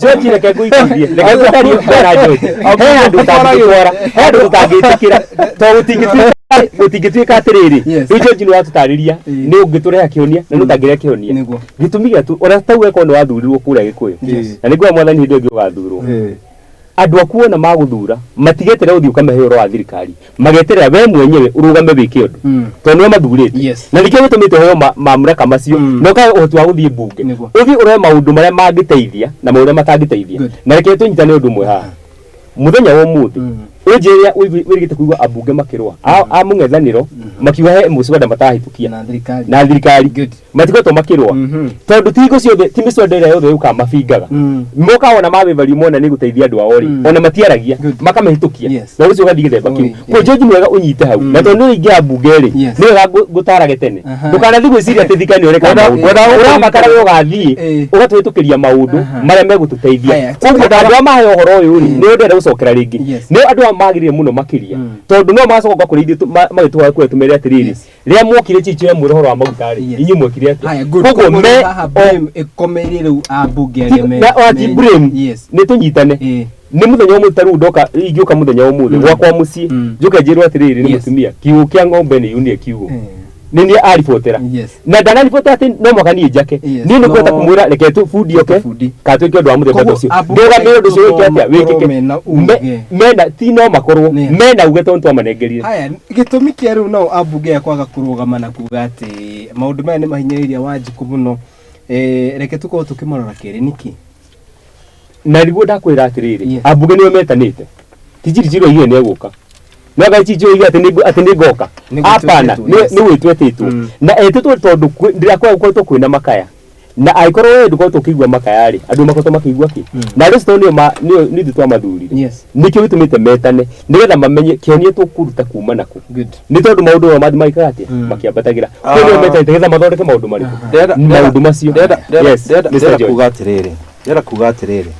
George, reke ngũiguithie, reke ngũtarie, bwana George, he handũ ũtangĩtwara, he handũ tũtangĩtĩkĩra, tondũ gũtingĩtuĩka atĩrĩrĩ, rĩu George nĩ watũtarĩria nĩ ũngĩtũreha kĩhonia na nĩ ũtangĩrehe kĩhonia. Gĩtũmi gĩa ũrĩa tau eko nĩ wathurirwo kũrĩa Gĩkũyũ, na nĩguo mwathani hĩndĩ ĩyo ĩngĩ ũgathurwo, andũ aku ona magũthura matigeterera ũthiĩ ũkamahe ũhoro wa thirikari, mageterera we mwenyewe ũrũgame wĩke ũndũ, tondũ nĩwe mathurĩte. Na nĩkĩo gĩtũmĩte ũheo mamlaka macio na ũkahe ũhoti wa gũthiĩ mbunge, ũthiĩ ũrore maũndũ marĩa mangĩteithia na maũndũ marĩa matangĩteithia. Na reke tũnyitane ũndũ ũmwe haha mũthenya wa ũmũthĩ, ũnjĩre wĩrĩgĩte kũigua ambunge makĩrũa a mũng'ethanĩro makiuga he mũcwada matahĩtũkia na thirikari. Na thirikari matikoretwo makĩrũa, tondũ ti hingo ciothe, ti mĩcwada ĩrĩa yothe yũkaga mabingaga, mokaga ona mawĩvario mona nĩ gũteithia andũ ao rĩ, ona matiaragia, makamĩhĩtũkia, na ũcio ũgathiĩ gĩthemba kĩu. Kwa George, nĩ wega ũnyite hau, na tondũ nĩ ũrĩingĩra mbunge rĩ, nĩ wega ngũtarage tene, ndũkanathiĩ gwĩciria atĩ thirikari nĩ ũreka maũndũ ũrabatara, we ũgathiĩ ũgatũhĩtũkĩria maũndũ marĩa megũtũteithia. Koguo andũ arĩa maheo ũhoro ũyũ rĩ, nĩo ndĩrenda gũcokera rĩngĩ, nĩo andũ aya magĩrĩire mũno makĩria, tondũ no magacoka kũrĩ ithuĩ magĩtũhoya kũrĩa tũmere atĩrĩrĩ, rĩrĩa mwokire Chichi mwĩre ũhoro wa maguta rĩ, inyuĩ mwekire atĩa? Haya, good. Koguo Koguo me rĩu haha blame ĩkomeire rĩu ambunge arĩa na ona ti blame, nĩ tũnyitane. Nĩ mũthenya ũmwe ta rĩu ndoka, ingĩũka mũthenya wa ũmũthĩ gwakwa mũciĩ, njoke njĩrwo atĩrĩrĩ nĩ mũtumia, kiugũ kĩa ng'ombe nĩ yunire kiugũ, nĩ niĩ aribotera, na ndanaribotera atĩ no mũhaka niĩ njake, niĩ nĩ kũhota kũmwĩra reke tu bundi oke kana twĩke ũndũ wa mũthemba ta ũcio, ndũgamĩre ũndũ ũcio wĩke atĩa, makorwo wĩkĩke. mena uge. Mena ti no makorwo mena uge tondũ twamanengerire. Haya, gĩtũmi kĩa rĩu nao ambunge aya kwaga kũrũgama na kuga atĩ maũndũ maya nĩ mahinyĩrĩirie Wanjikũ mũno, reke tũkorwo tũkĩmarora kerĩ nĩkĩ? Na nĩguo ndakwĩra atĩrĩrĩ, ambunge nĩo metanĩte, ti Chirichiri oigire nĩ egũka, no anga Chirichiri oigire atĩ nĩ ngoka. Nĩ Hapana. gwĩtwo etĩtwo, Nĩ gwĩtwo etĩtwo, na etĩtwo tondũ ndĩrakora gũkoretwo kwĩna makaya. Na angĩkorwo we ndũkoretwo ũkĩigua makaya rĩ, andũ makoretwo makĩigua kĩ? Na andũ acio tondũ nĩo ma- nĩo nĩ ithuĩ twamathurire, nĩkĩo gĩtũmĩte metane nĩgetha mamenye kĩhonia tũkũruta kuma nakũ. Nĩ tondũ maũndũ maya mathiĩ magĩkaga atĩa? Makĩambatagĩra. Koguo nĩo metanĩte nĩgetha mathondeke maũndũ marĩkũ? Maũndũ macio. Yes, Ndĩrenda Mr. ndĩrenda George. kuga atĩrĩrĩ, ndĩrenda kuga atĩrĩrĩ,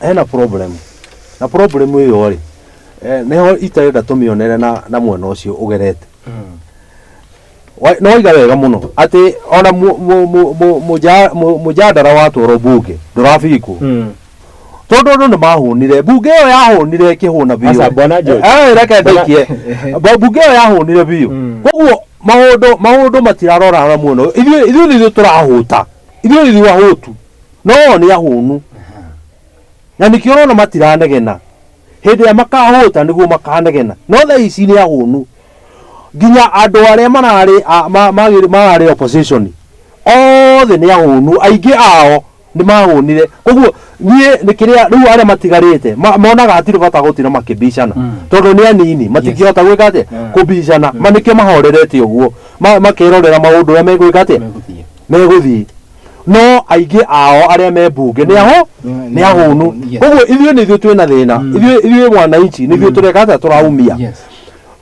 hena problem, na problem ĩyo rĩ, nĩho itarenda tũmĩonere na mwena ũcio ũgerete. No waiga wega mũno atĩ ona mũjadara watwarwo bunge ndũrabikwo, tondũ andũ nĩ mahũnire, bunge ĩyo yahũnire ĩkĩhũna biũ. Aca, Bwana George. Reke ndĩkie. Bunge ĩyo yahũnire biũ, koguo maũndũ matirarora na mwena ũyũ. Ithuĩ nĩ ithuĩ tũrahũta, ithuĩ nĩ ithuĩ ahũtu, no o nĩ ahũnu, na nĩkĩo ũrona matiranegena. Hĩndĩ ĩrĩa makahũta nĩguo makanegena, no thaa ici nĩ ahũnu. Nginya andũ arĩa mararĩ opposition othe nĩ ahũnu, aingĩ ao nĩ mahũnire. Koguo niĩ nĩ kĩrĩa rĩu arĩa matigarĩte monaga hatirĩ bata gũtinda makĩbicana, tondũ nĩ anini, matingĩhota gwĩka atĩa? Kũbicana. Ma nĩkĩo mahorerete ũguo, makerorera maũndũ ũrĩa megwĩka atĩa, megũthiĩ. No aingĩ ao arĩa me mbunge nĩ aho nĩ ahũnu. Koguo ithuĩ nĩ ithuĩ twĩna thĩna, ithuĩ mwananchi nĩ ithuĩ tũreka atĩa? Tũraumia.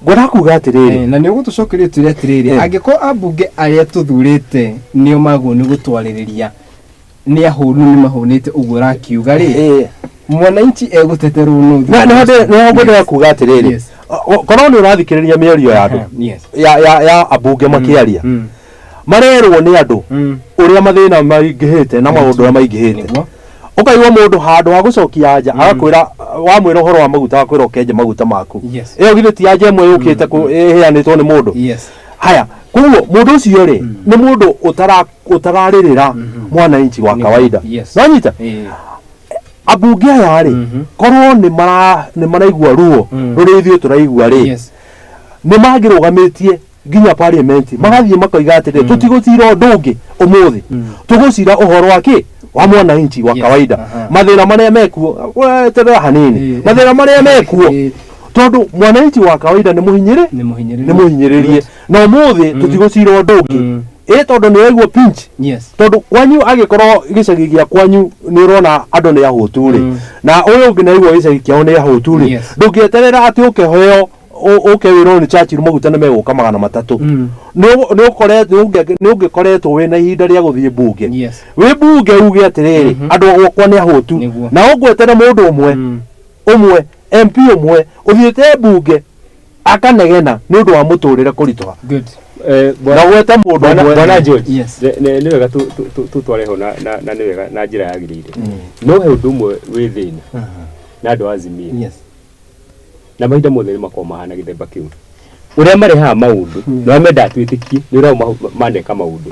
Ngwenda kuga atĩrĩrĩ, Na nĩ ũgũtũcokeria twĩre atĩrĩrĩ, angĩkorwo ambunge arĩa tũthurĩte nĩo magwo nĩ gũtwarĩrĩria nĩ ahũnu, nĩ mahũnĩte ũguo ũrakiuga rĩ, mwananchi egũteterwo nũ? Nĩho ngwendaga kuga atĩrĩrĩ, korwo nĩ ũrathikĩrĩria mĩario ya andũ, ya ambunge makĩaria, marerwo nĩ andũ ũrĩa mathĩna maingĩhĩte na maũndũ ũrĩa maingĩhĩte. Ũkaigua mũndũ handũ ha gũcokia anja agakwĩra, wamwĩra ũhoro wa maguta, agakwĩra ũkenje maguta maku. Ĩyo githĩ ti anja ĩmwe yũkĩte ĩheanĩtwo nĩ mũndũ? Haya, koguo mũndũ ũcio rĩ, nĩ mũndũ ũtararĩrĩra mwananchi wa kawaida. Nonyita ambunge aya rĩ, korwo nĩ maraigua ruo rũrĩa ithuĩ tũraigua rĩ, nĩ mangĩrũgamĩtie nginya parliament, magathiĩ makoiga atĩrĩ, tũtigũcira ũndũ ũngĩ ũmũthĩ, tũgũcira ũhoro wa kĩ? Wa mwananchi wa kawaida, mathĩna marĩa mekuo. Weterera hanini. Mathĩna marĩa mekuo, tondũ mwananchi wa kawaida nĩ mũhinyĩrĩ, nĩ mũhinyĩrĩrie, na ũmũthĩ tũtigũcira ũndũ ũngĩ, ĩ tondũ nĩ waigua pinch, tondũ kwanyu, angĩkorwo gĩcagi gĩa kwanyu nĩ ũrona andũ nĩ ahũtu rĩ, na ũyũ ũngĩ nĩ aigua gĩcagi kĩao nĩ ahũtu rĩ, ndũngĩeterera atĩ ũkĩheo ũke wĩrwo nĩ Churchill maguta nĩ megũka 300. Nĩ ũngĩkoretwo wĩna ihinda rĩa gũthiĩ mbunge, wĩ mbunge uge atĩrĩrĩ, andũ a gwakwa nĩ ahũtu, na ũngwetere mũndũ ũmwe ũmwe, MP ũmwe ũthiĩte mbunge akanegena nĩ ũndũ wa mũtũrĩre kũritũha, na gwete mũndũ ũmwe. Bwana George, nĩ wega tũtware ho na nĩ wega na njĩra yagĩrĩire, no he ũndũ ũmwe wĩ thĩna na andũ a Azimio, na mahinda mothe nĩ makoragwo mahana gĩthemba kĩu. Ũrĩa marehaga maũndũ na ũrĩa mendaga twĩtĩkie nĩ ũrĩa maneka maũndũ.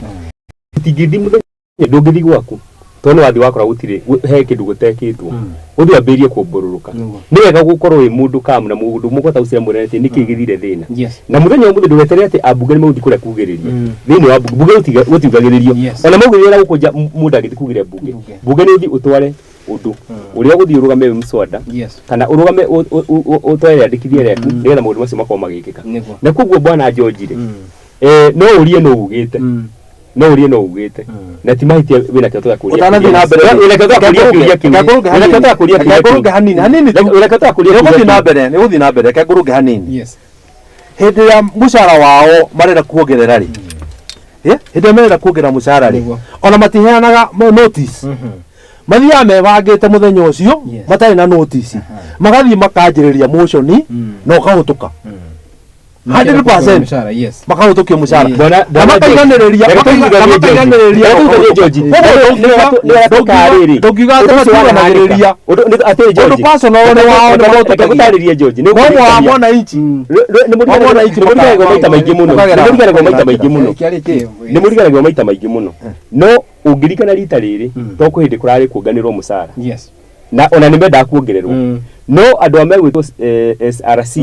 Tũtingĩthiĩ mũthenya, ndũngĩthiĩ gwaku tondũ nĩ wathiĩ wakora gũtirĩ he kĩndũ gũtekĩtwo, ũthiĩ wambĩrĩrie kumbũrũrũka. Nĩ wega gũkorwo wĩ mũndũ kamu na mũndũ mũkũhota gũcira mwĩrane atĩ nĩkĩ gĩthire thĩna. Na mũthenya ũmũthĩ ndũgeterere atĩ ambunge nĩ megũthiĩ kũrĩa kugĩrĩria thĩinĩ wa bunge. Bunge gũtiugagĩrĩrio, ona maugĩrĩria na gũkũ nja, mũndũ angĩthiĩ kugĩrĩria bunge. Bunge nĩ ũthiĩ ũtware ũndũ ũrĩa ũgũthiĩ ũrũgame wĩ mswada, kana ũrũgame ũtware rĩandĩkithia rĩaku nĩgetha maũndũ macio makorwo magĩkĩka. Na koguo bwana George rĩ, no ũrie no ugĩte, no ũrie no ugĩte, na ti mahĩtia wĩna kĩhoto gĩa kũria. Ũtanathiĩ na mbere, wĩna kĩhoto gĩa kũria kĩũria kĩu, wĩna kĩhoto gĩa kũria kĩũria kĩu. Ngũrũnge hanini hanini tu. Wĩna kĩhoto gĩa kũria Nĩ kĩũria ũgũthiĩ na kĩu. mbere, nĩ ũgũthiĩ na mbere, reke ngũrũnge hanini. Hĩndĩ ĩrĩa mũcara wao marenda kuongerera rĩ, hĩndĩ ĩrĩa marenda kuongerera mũcara rĩ, ona matiheanaga notice. Mathiaga mebangĩte mũthenya ũcio, matarĩ na notice, magathiĩ makanjĩrĩria motion na ũkahũtũka 100%, makahũtũkio mũcara Bwana na Bwana George, makaiganĩrĩria reke na tũiguithanie makaiganĩrĩria. George. Reke tũiguithanie George. Koguo ndũngiuga atĩ matiuganagĩrĩria Atĩrĩ ũndũ George, personal nĩ wao nĩ reke mahũtũkagia, ngũtarĩrie George, nĩ no mwa ũkũririkania. mwananchi Nĩ mũriganagĩrwo maita maingĩ mũno, nĩ mũriganagĩrwo maita maingĩ mũno, nĩ mũriganagĩrwo maita maingĩ mũno. No ũngĩririkana rita rĩrĩ, to kwĩ hĩndĩ kũrarĩ kuonganĩrwo mũcara, na ona nĩ mendaga kuongererwo, no andũ a megwĩtwo SRC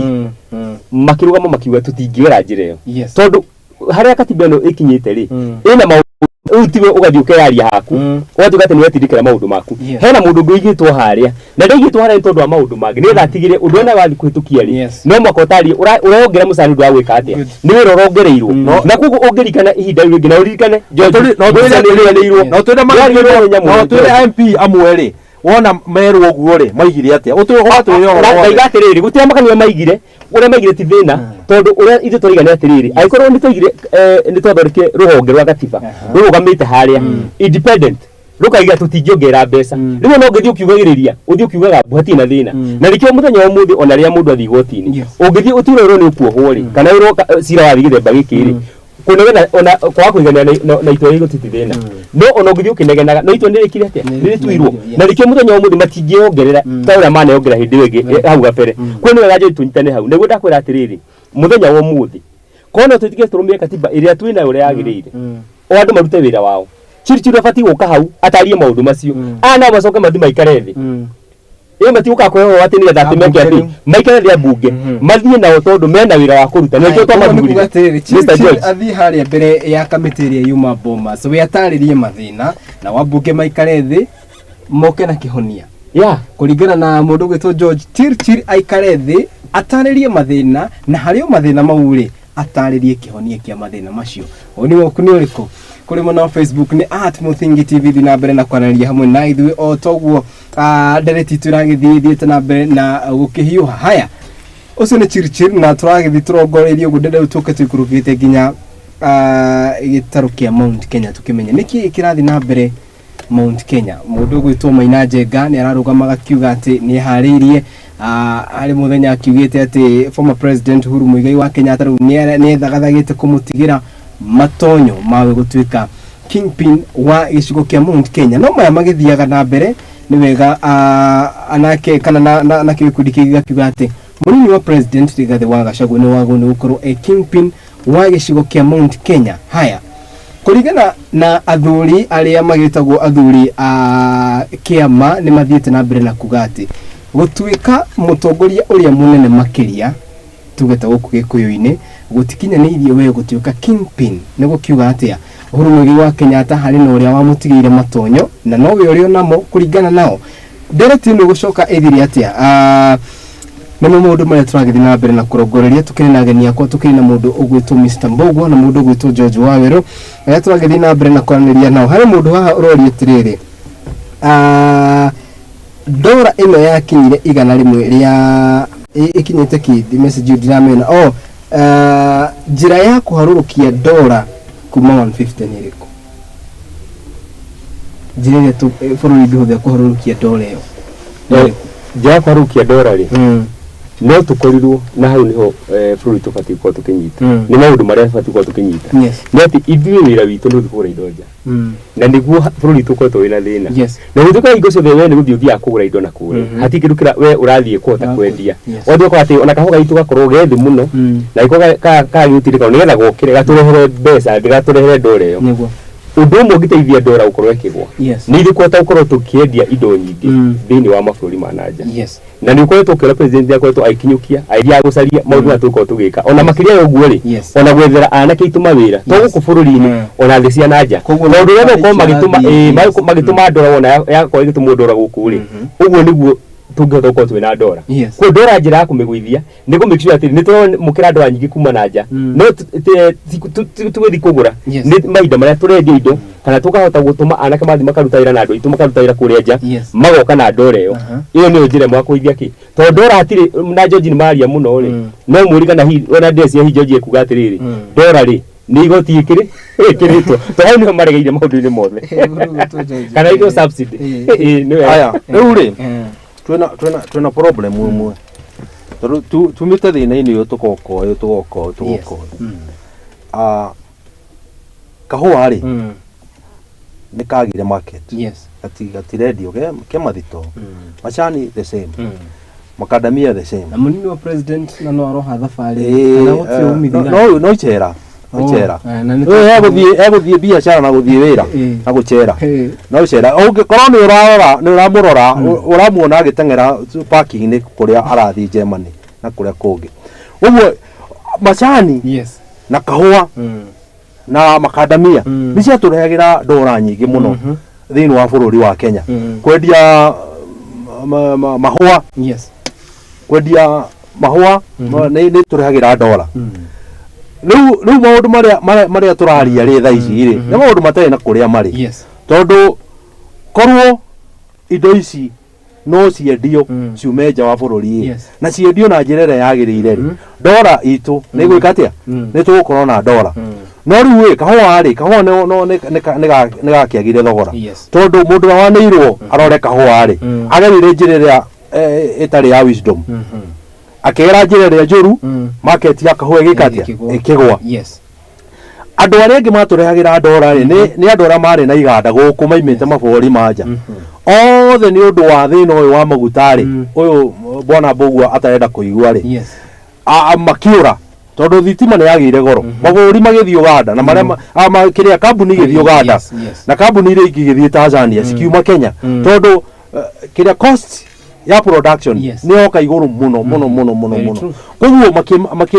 makĩrũgama makiuga tũtingĩgera njĩra ĩyo, tondũ harĩa katiba ĩno ĩkinyĩte rĩ, ĩna maũndũ Rĩu tiwe ũgathiĩ ũkeyaria haku, ũgatuĩka atĩ nĩ wetindĩkĩra maũndũ maku. Hena mũndũ ũngĩ ũigĩtwo harĩa, na ndaigĩtwo harĩa nĩ tondũ wa maũndũ mangĩ, nĩgetha atigĩre ũndũ ũrĩa wathiĩ kũhĩtũkia rĩ, no mũhaka ũtarie ũrongerera mũcara nĩ ũndũ wa gwĩka atĩa, nĩ wĩra ũrongereirwo. Na koguo ũngĩririkana ihinda rĩu rĩngĩ, na ũririkane George, no mbeca nĩ ũriganĩirwo. No twĩre Ndwariganĩirwo nĩ nyamũ, no twĩre George. MP amwe rĩ, wona merwo ũguo rĩ, maigire atĩa? Ũgatwĩre ũhoro wothe. Ndaiga atĩrĩrĩ, gũtirĩ makanitha maigire, ũrĩa maigire ti thĩna, tondũ ũrĩa ithuĩ tũraiga nĩ atĩrĩrĩ, angĩkorwo nĩ twaigire, nĩ twathondekire rũhonge rwa gatiba rũrũgamĩte harĩa independent, rũkaiga tũtingĩongerera mbeca, rĩu ona ũngĩthiĩ ũkiugagĩrĩria, ũthiĩ ũkiugaga mbu, hatirĩ na thĩna. Na nĩkĩo mũthenya wa ũmũthĩ ona rĩrĩa mũndũ athiĩ igoti-inĩ, ũngĩthiĩ ũtwĩre ũrwo nĩ ũkuohwo rĩ, kana ũrwo cira wathiĩ gĩthemba gĩkĩ rĩ, kũnegena ona kwaga kũiganĩra na itua rĩa igoti ti thĩna, no ona ũngĩthiĩ ũkĩnegenaga, no itua nĩ rĩkire atĩa, nĩ rĩtuirwo. Na nĩkĩo mũthenya wa ũmũthĩ matingĩongerera ta ũrĩa maneyongerera hĩndĩ ĩyo ĩngĩ hau gabere. Koguo nĩ wega George tũnyitane hau, nĩguo ndakwĩra atĩrĩrĩ, mũthenya wa ũmũthĩ korwo no twĩtĩkĩre tũrũmie katiba ĩrĩa twĩnayo ũrĩa yagĩrĩire, o andũ marute wĩra wao. Chirchir abatiĩ gũka hau atarie maũndũ macio, aya nao macoke mathiĩ maikare thĩ. Ĩ matigũka kũhe ũhoro atĩ nĩgetha atĩ meke atĩ maikare thĩ ambunge mathiĩ nao, tondũ mena wĩra wa kũruta, nĩkĩo twamathurire. Mr. George athiĩ harĩa mbere ya kamĩtĩ ĩrĩa yuma Bomas, we atarĩrie mathĩna, na wambunge maikare thĩ moke na kĩhonia. Kũringana na mũndũ ũgwĩtwo George Chirchir, aikare thĩ atarĩrie mathĩna, na harĩ o mathĩna mau rĩ, atarĩrie kĩhonia kĩa mathĩna macio. Woni waku nĩ ũrĩkũ? Kũrĩ mwena wa Facebook nĩ @MuthingiTV, thiĩ na mbere na kwaranĩria hamwe na ithuĩ o toguo ndereti itũ ĩragĩthiĩ thiĩte na mbere na gũkĩhiũha. Haya, ũcio nĩ Chirchir, na tũragĩthiĩ tũrongoreirie ũguo ndende rĩu tũke tũikũrũkĩte nginya gĩtarũ kĩa Mount Kenya, tũkĩmenye nĩkĩ kĩrathiĩ na mbere Mount Kenya. Mũndũ ũgwĩtwo Maina Njenga nĩ ararũgama akiuga atĩ nĩ eharĩirie. Harĩ mũthenya akiugĩte atĩ former president Uhuru Muigai wa Kenyatta rĩu nĩ ethagathagĩte kũmũtigĩra matonyo mawe gũtuĩka kingpin wa gĩcigo kĩa Mount Kenya. No maya magĩthiaga na mbere, nĩ wega anake kana na gĩkundi kĩngĩ gakiuga atĩ mũnini wa president Rigathĩ wa Gachagua nĩ wagwo nĩ gũkorwo e kingpin wa gĩcigo kĩa Mount Kenya. Haya, kũringana na athuri arĩa magĩtagwo athuri a kĩama, nĩ mathiĩte na mbere na kuga atĩ gũtuĩka mũtongoria ũrĩa mũnene makĩria tuge ta gũkũ Gĩkũyũ-inĩ gũtikinyanĩirie we gũtuĩka kingpin. Nĩ gũkiuga atĩa Uhuru Muigai wa Kenyatta harĩ na ũrĩa wamũtigĩire matonyo na nowe ũrĩa onamo kũringana nao. Ndereti ĩno gũcoka ĩthire atĩa? Nĩmo maũndũ marĩa tũragĩthiĩ na mbere na kũrongoreria. Tũkĩrĩ na ageni akwa, tũkĩrĩ na mũndũ ũgwĩtwo Mr. Mbugua na mũndũ ũgwĩtwo George Wawerũ, arĩa tũragĩthiĩ na mbere na kwaranĩria nao. Harĩ mũndũ haha ũroria atĩrĩrĩ, ndora ĩno yakinyire 100 rĩa ĩkinyĩte kĩ message ndiramena. Oh, njĩra ya kũharũrũkia ndora kuma 150 nĩ ĩrĩkũ? Njĩra ĩrĩa bũrũri ũngĩhũthĩra kũharũrũkia ndora ĩyo? Njĩra ya kũharũrũkia ndora rĩ, no tũkorirwo na hau nĩho bũrũri tũbatiĩ gũkorwo tũkĩnyita. Nĩ maũndũ marĩa tũbatiĩ gũkorwo tũkĩnyita nĩ atĩ ithuĩ wĩra witũ nĩ gũthiĩ kũgũra indo nja, na nĩguo bũrũri witũ ũkoretwo wĩna thĩna. Na gũtuĩka hingo ciothe we nĩ gũthiĩ ũthiaga kũgũra indo na kũrĩa, hatirĩ kĩndũ kĩra we ũrathiĩ kũhota kwendia. Ũgathiĩ ũgakora atĩ ona kahũa gaitũ gakorwo ge thĩ mũno, na gĩkorwo kagĩgũtindĩka nĩgetha gokĩre gatũrehere mbeca, gatũrehere ndora ĩyo. Ũndũ ũmwe ũngĩteithia ndora gũkorwo ĩkĩgwa nĩ ithuĩ kũhota gũkorwo tũkĩendia indo nyingĩ thĩinĩ wa mabũrũri ma na nja. Na nĩ ũkoretwo ũkĩona president nĩ akoretwo agĩkinyũkia, agĩthiaga gũcaria maũndũ marĩa tũgũkorwo tũgĩka. Ona makĩria ya ũguo rĩ, ona gwethera anake aitũ mawĩra to gũkũ bũrũri-inĩ, ona thĩ cia na nja, tondũ ũrĩa megũkorwo magĩtũma ndora, wona yakorwo ĩgĩtũmwo ndora gũkũ rĩ, ũguo nĩguo tũngĩhota gũkorwo twĩna ndora. Koguo ndora njĩra ya kũmĩgũithia nĩ kũ make sure atĩ nĩ tũramũkĩra ndora nyingĩ kuma na nja, no tũgĩthiĩ kũgũra nĩ mahinda marĩa tũrendia indo, kana tũkahota gũtũma anake mathiĩ makaruta wĩra na andũ aitũ makaruta wĩra kũrĩa nja, magoka na ndora ĩyo. Ĩyo nĩyo njĩra ĩmwe ya kũgũithia kĩ, tondũ ndora hatirĩ na George nĩ maria mũno rĩ, no mũri kana hihi ona ndĩreciria hihi George ekuga atĩrĩrĩ, ndora rĩ nĩ igoti ĩkĩrĩtwo, to hau nĩho maregeire maũndũ-inĩ mothe, kana ĩkĩrwo subsidy. Nĩ wega. Aya, rĩu rĩ, twĩna problem ĩmwe, tondũ tumĩte thĩna-inĩ ũyũ, tũgoka ũyũ, tũgoka ũyũ, tũgoka ũyũ. Kahũa rĩ, nĩ kagire market, gatirendio ke mathito. Macani the same, macadamia the same. Na mũnini wa president na no aroha thabarĩ, kana gũtirĩ umithio? No no icera, no icera egũthiĩ biacara na gũthiĩ wĩra na gũcera, no icera. Ũngĩkorwo nĩ ũrarora, nĩ ũramũrora, ũramuona agĩteng'era parking-inĩ kũrĩa arathiĩ Germany na kũrĩa kũngĩ ũguo. Macani na kahũa Na makandamia nĩ ciatũrehagĩra ndora nyingĩ mũno thĩinĩ wa bũrũri wa Kenya. Kwendia mahũa, kwendia mahũa nĩ tũrehagĩra ndora. Rĩu maũndũ marĩa tũraria rĩ thaa ici rĩ, nĩ maũndũ matarĩ na kũrĩa marĩ, tondũ korwo indo ici no ciendio ciume nja wa bũrũri ĩ, na ciendio na njĩra ĩrĩa yagĩrĩire rĩ, ndora itũ nĩ gwĩka atĩa? Nĩ tũgũkorwo na ndora. No rĩu ĩ, kahũa rĩ, kahũa nĩ gakĩagire thogora, tondũ mũndũ ũrĩa wanĩirwo arore kahũa rĩ, agerire njĩra ĩrĩa ĩtarĩ ya wisdom, akĩgera njĩra ĩrĩa njũru, market ya kahũa ĩgĩka atĩa? Ĩkĩgũa. Ĩkĩgũa. Andũ arĩa angĩ matũrehagĩra ndora rĩ, nĩ andũ arĩa marĩ na iganda gũkũ maimĩte mabũrũri ma nja othe, nĩ ũndũ wa thĩna ũyũ wa maguta rĩ, ũyũ bwana Mbũgua atarenda kũigua rĩ, makiũra, tondũ thitima nĩ yagĩire goro, mabũrũri magĩthiĩ Uganda na marĩa kĩrĩa kambuni igĩthiĩ Uganda, na kambuni iria ingĩ igĩthiĩ Tanzania, cikiuma Kenya, tondũ kĩrĩa cost ya production nĩ yoka igũrũ mũno mũno mũno mũno Very mũno. true. Koguo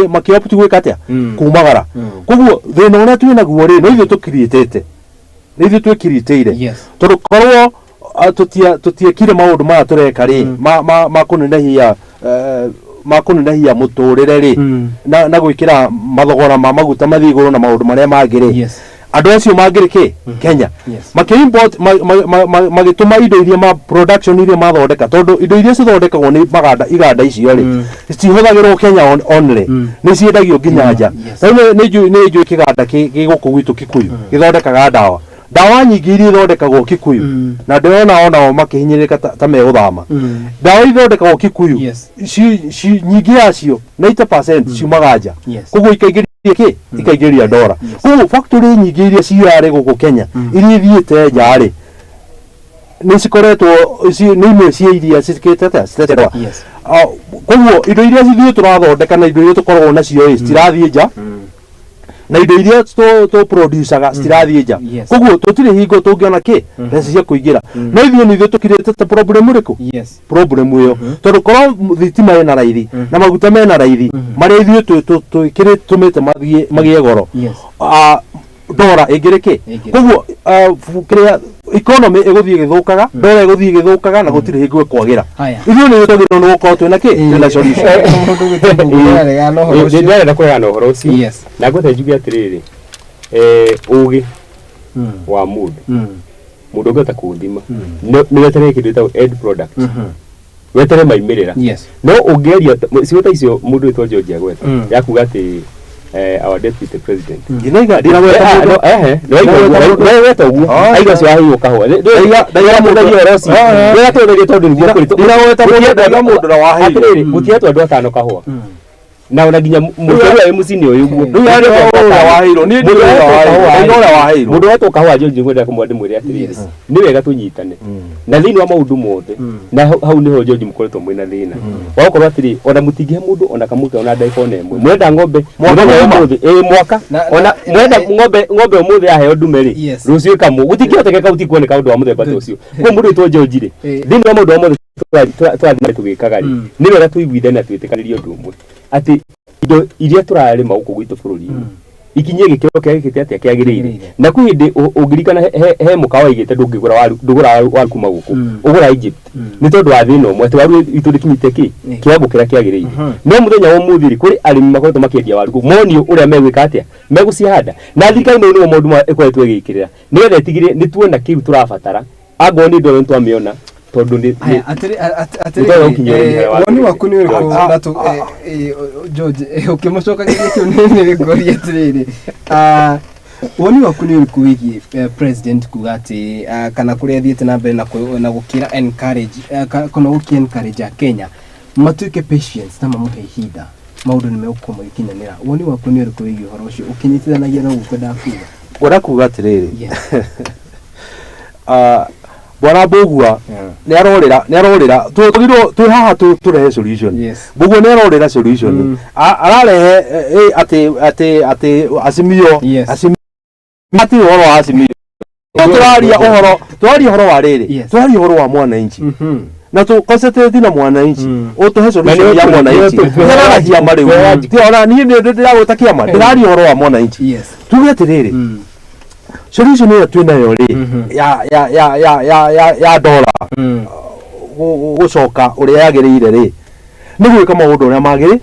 makĩopt gwĩka atĩa? Kumagara. Koguo thĩna ũrĩa twĩ naguo rĩ, no ithuĩ tũkiriĩtĩte, nĩ ithuĩ twĩkiritĩire, tondũ korwo tũtiekire maũndũ maya tũreka rĩ, ma kũnenehia mũtũrĩre rĩ, na gwĩkĩra mathogora ma maguta mathiĩ igũrũ na maũndũ marĩa mangĩ rĩ, andũ acio mangĩrĩ kĩ Kenya makĩ-import, magĩtũma indo iria ma production iria mathondeka, tondũ indo iria cithondekagwo nĩ maganda iganda icio rĩ, citihũthagĩrwo Kenya only, nĩ ciendagio nginya nja. Rĩu nĩ njũĩ kĩganda gĩ gũkũ gwitũ Kikuyu gĩthondekaga ndawa, ndawa nyingĩ iria ithondekagwo Kikuyu, na ndĩrona onao makĩhinyĩrĩrĩka ta megũthama. Ndawa ithondekagwo Kikuyu, nyingĩ yacio, 90% ciumaga nja. Koguo ikaingĩria kĩ? Ikaingĩria ndora. Koguo factory nyingĩ iria ciarĩ gũkũ Kenya, iria ithiĩte nja rĩ, nĩ cikoretwo nĩ imwe cia iria cikĩte atĩa? Citete ndora. Koguo indo iria ithuĩ tũrathondeka na indo iria tũkoragwo nacio ĩ, citirathiĩ nja, na indo iria tũ producaga citirathiĩ nja. Koguo tũtirĩ hingo tũngĩona kĩ mbeca cia kũingĩra. No ithuĩ nĩ ithuĩ tũkirĩte ta problem ĩrĩkũ? Problem ĩyo, tondũ korwo thitima ĩna raithi na maguta mena raithi, marĩa ithuĩ twĩkĩrĩ tũmĩte mathiĩ magĩe goro, ndora ĩngĩrĩ kĩ? Ĩngĩrĩ. Koguo kĩrĩa economy ĩgũthiĩ ĩgĩthũkaga, ndora ĩgũthiĩ ĩgĩthũkaga, na gũtirĩ hingo ĩkwagĩra. Haya. Ithuĩ nĩ twagĩrĩirwo nĩ gũkorwo twĩna kĩ? Twĩna solution. Mũndũ gwĩtwo Mbũgua nĩararegana na ũhoro ũcio. Ndĩrenda kũregana na ũhoro ũcio, na ngwete njuge atĩrĩrĩ, ũgĩ wa mũndũ, mũndũ ũngĩhota kũũthima, nĩ weterere kĩndũ gĩtagwo end product, wetere maimĩrĩra. No ũngĩaria ciugo ta icio mũndũ wĩtwo George agweta, ya kuga atĩ our deputy president Ndinaiga, ndinagweta mũndũ. No, ehe, Ndinagweta mũndũ. nĩweta ũguo. Oh, Aiga ũcio waheirwo kahũa. Ndaiga mũndũ. Ndĩratũtheria ũhoro ũcio. Oh, eh. Ndĩratũtheria tondũ nĩguo kũrĩ. Ndinagweta mũndũ, ndaiga mũndũ ũrĩa waheirwo. Atĩrĩrĩ, gũtihetwo andũ atano kahũa, na ona nginya mũndũ ũrĩa wĩ mũciĩ-inĩ ũyũ ũguo. Rĩu yarĩ ũrĩa waheirwo, niĩ ndiũĩ ũrĩa waheirwo, ndaiga ũrĩa waheirwo. Mũndũ wetwo kahũa, George, nĩngwenda kũmwĩra, ndĩmwĩre atĩrĩrĩ, nĩ wega tũnyitane na thĩinĩ wa maũndũ mothe, na hau nĩho George mũkoretwo mwĩna thĩna wa gũkorwo atĩrĩ, ona mũtingĩhe mũndũ ona kamũke ona ndagĩka ona ĩmwe. Mwenda ng'ombe Mwaka mũthenya wa mũgima. ũmũthĩ, ĩĩ, mwaka ona mwenda ng'ombe ũmũthĩ yaheo ndume rĩ, rũciũ ĩkamwo, gũtingĩhotekeka, gũtikuoneka ũndũ wa mũthemba ta ũcio. Koguo mũndũ wĩtwo George rĩ, thĩinĩ wa maũndũ mothe tũrathiĩ tũgĩkaga rĩ, nĩ wega tũiguithanie na twĩtĩkanĩrie ũndũ ũmwe, atĩ indo iria tũrarĩma gũkũ gwitũ bũrũri-inĩ ikinyie gĩkĩro kĩrĩa gĩkĩte atĩa kĩagĩrĩire. Na kwĩ hĩndĩ ũngĩririkana he mũkawa waigĩte ndũngĩgũra waru, ndũgũra waru kuma gũkũ, ũgũra Egypt, nĩ tondũ wa thĩna ũmwe atĩ waru itũ ndĩkinyĩte kĩ kĩwango kĩrĩa kĩagĩrĩire. No mũthenya wa ũmũthĩ rĩ, kũrĩ arĩmi makoretwo makĩendia waru kũu, monio ũrĩa megwĩka atĩa megũcihanda, na thirikari mau nĩmo maũndũ marĩa ĩkoretwo ĩgĩkĩrĩra nĩgetha ĩtigĩrĩre nĩ tuona kĩu tũrabatara. Angorwo nĩ ndoro, nĩ twamĩona, tondũ nĩ Aya, nĩ twagĩrĩirwo atĩrĩrĩ, gũkinyĩra ũrĩmi harĩa woni wagĩrĩire. waku nĩ ũrĩkũ? Na George, ũkĩmũcokagĩria kĩu, nĩ ngũria atĩrĩrĩ, woni waku nĩ ũrĩkũ wĩgiĩ president kuga atĩ kana kũrĩa athiĩte na mbere na gũkĩra encourage, kana gũkĩ encourage Akenya matuĩke patience na mamũhe ihinda, maũndũ nĩ megũkorwo magĩkinyanĩra? Woni waku nĩ ũrĩkũ wĩgiĩ ũhoro ũcio ũkĩnyitithanagia na ũguo kwendaga kuga? Ngwenda kuga atĩrĩrĩ, bwana Mbũgua nĩ arorĩra twagĩrĩirwo twĩ haha tũrehe solution. Mbũgua nĩ arorĩra solution. Ararehe atĩ Azimio, Azimio, atĩ ũhoro wa Azimio. No tũraria ũhoro wa rĩrĩ, tũraria ũhoro wa mwananchi. Na tu concentrate na mwananchi utuhe solution ya mwananchi. Ndĩraragia ma rĩu ti ona niĩ nĩ ndĩragwĩta kĩama, ndĩraria ũhoro wa mwananchi. Tuge atĩrĩrĩ, solution ĩyo twĩnayo rĩ ya ya ya ya ya ya ya dola gũcoka ũrĩa yagĩrĩire rĩ, nĩ gwĩka maũndũ ũrĩa magĩrĩ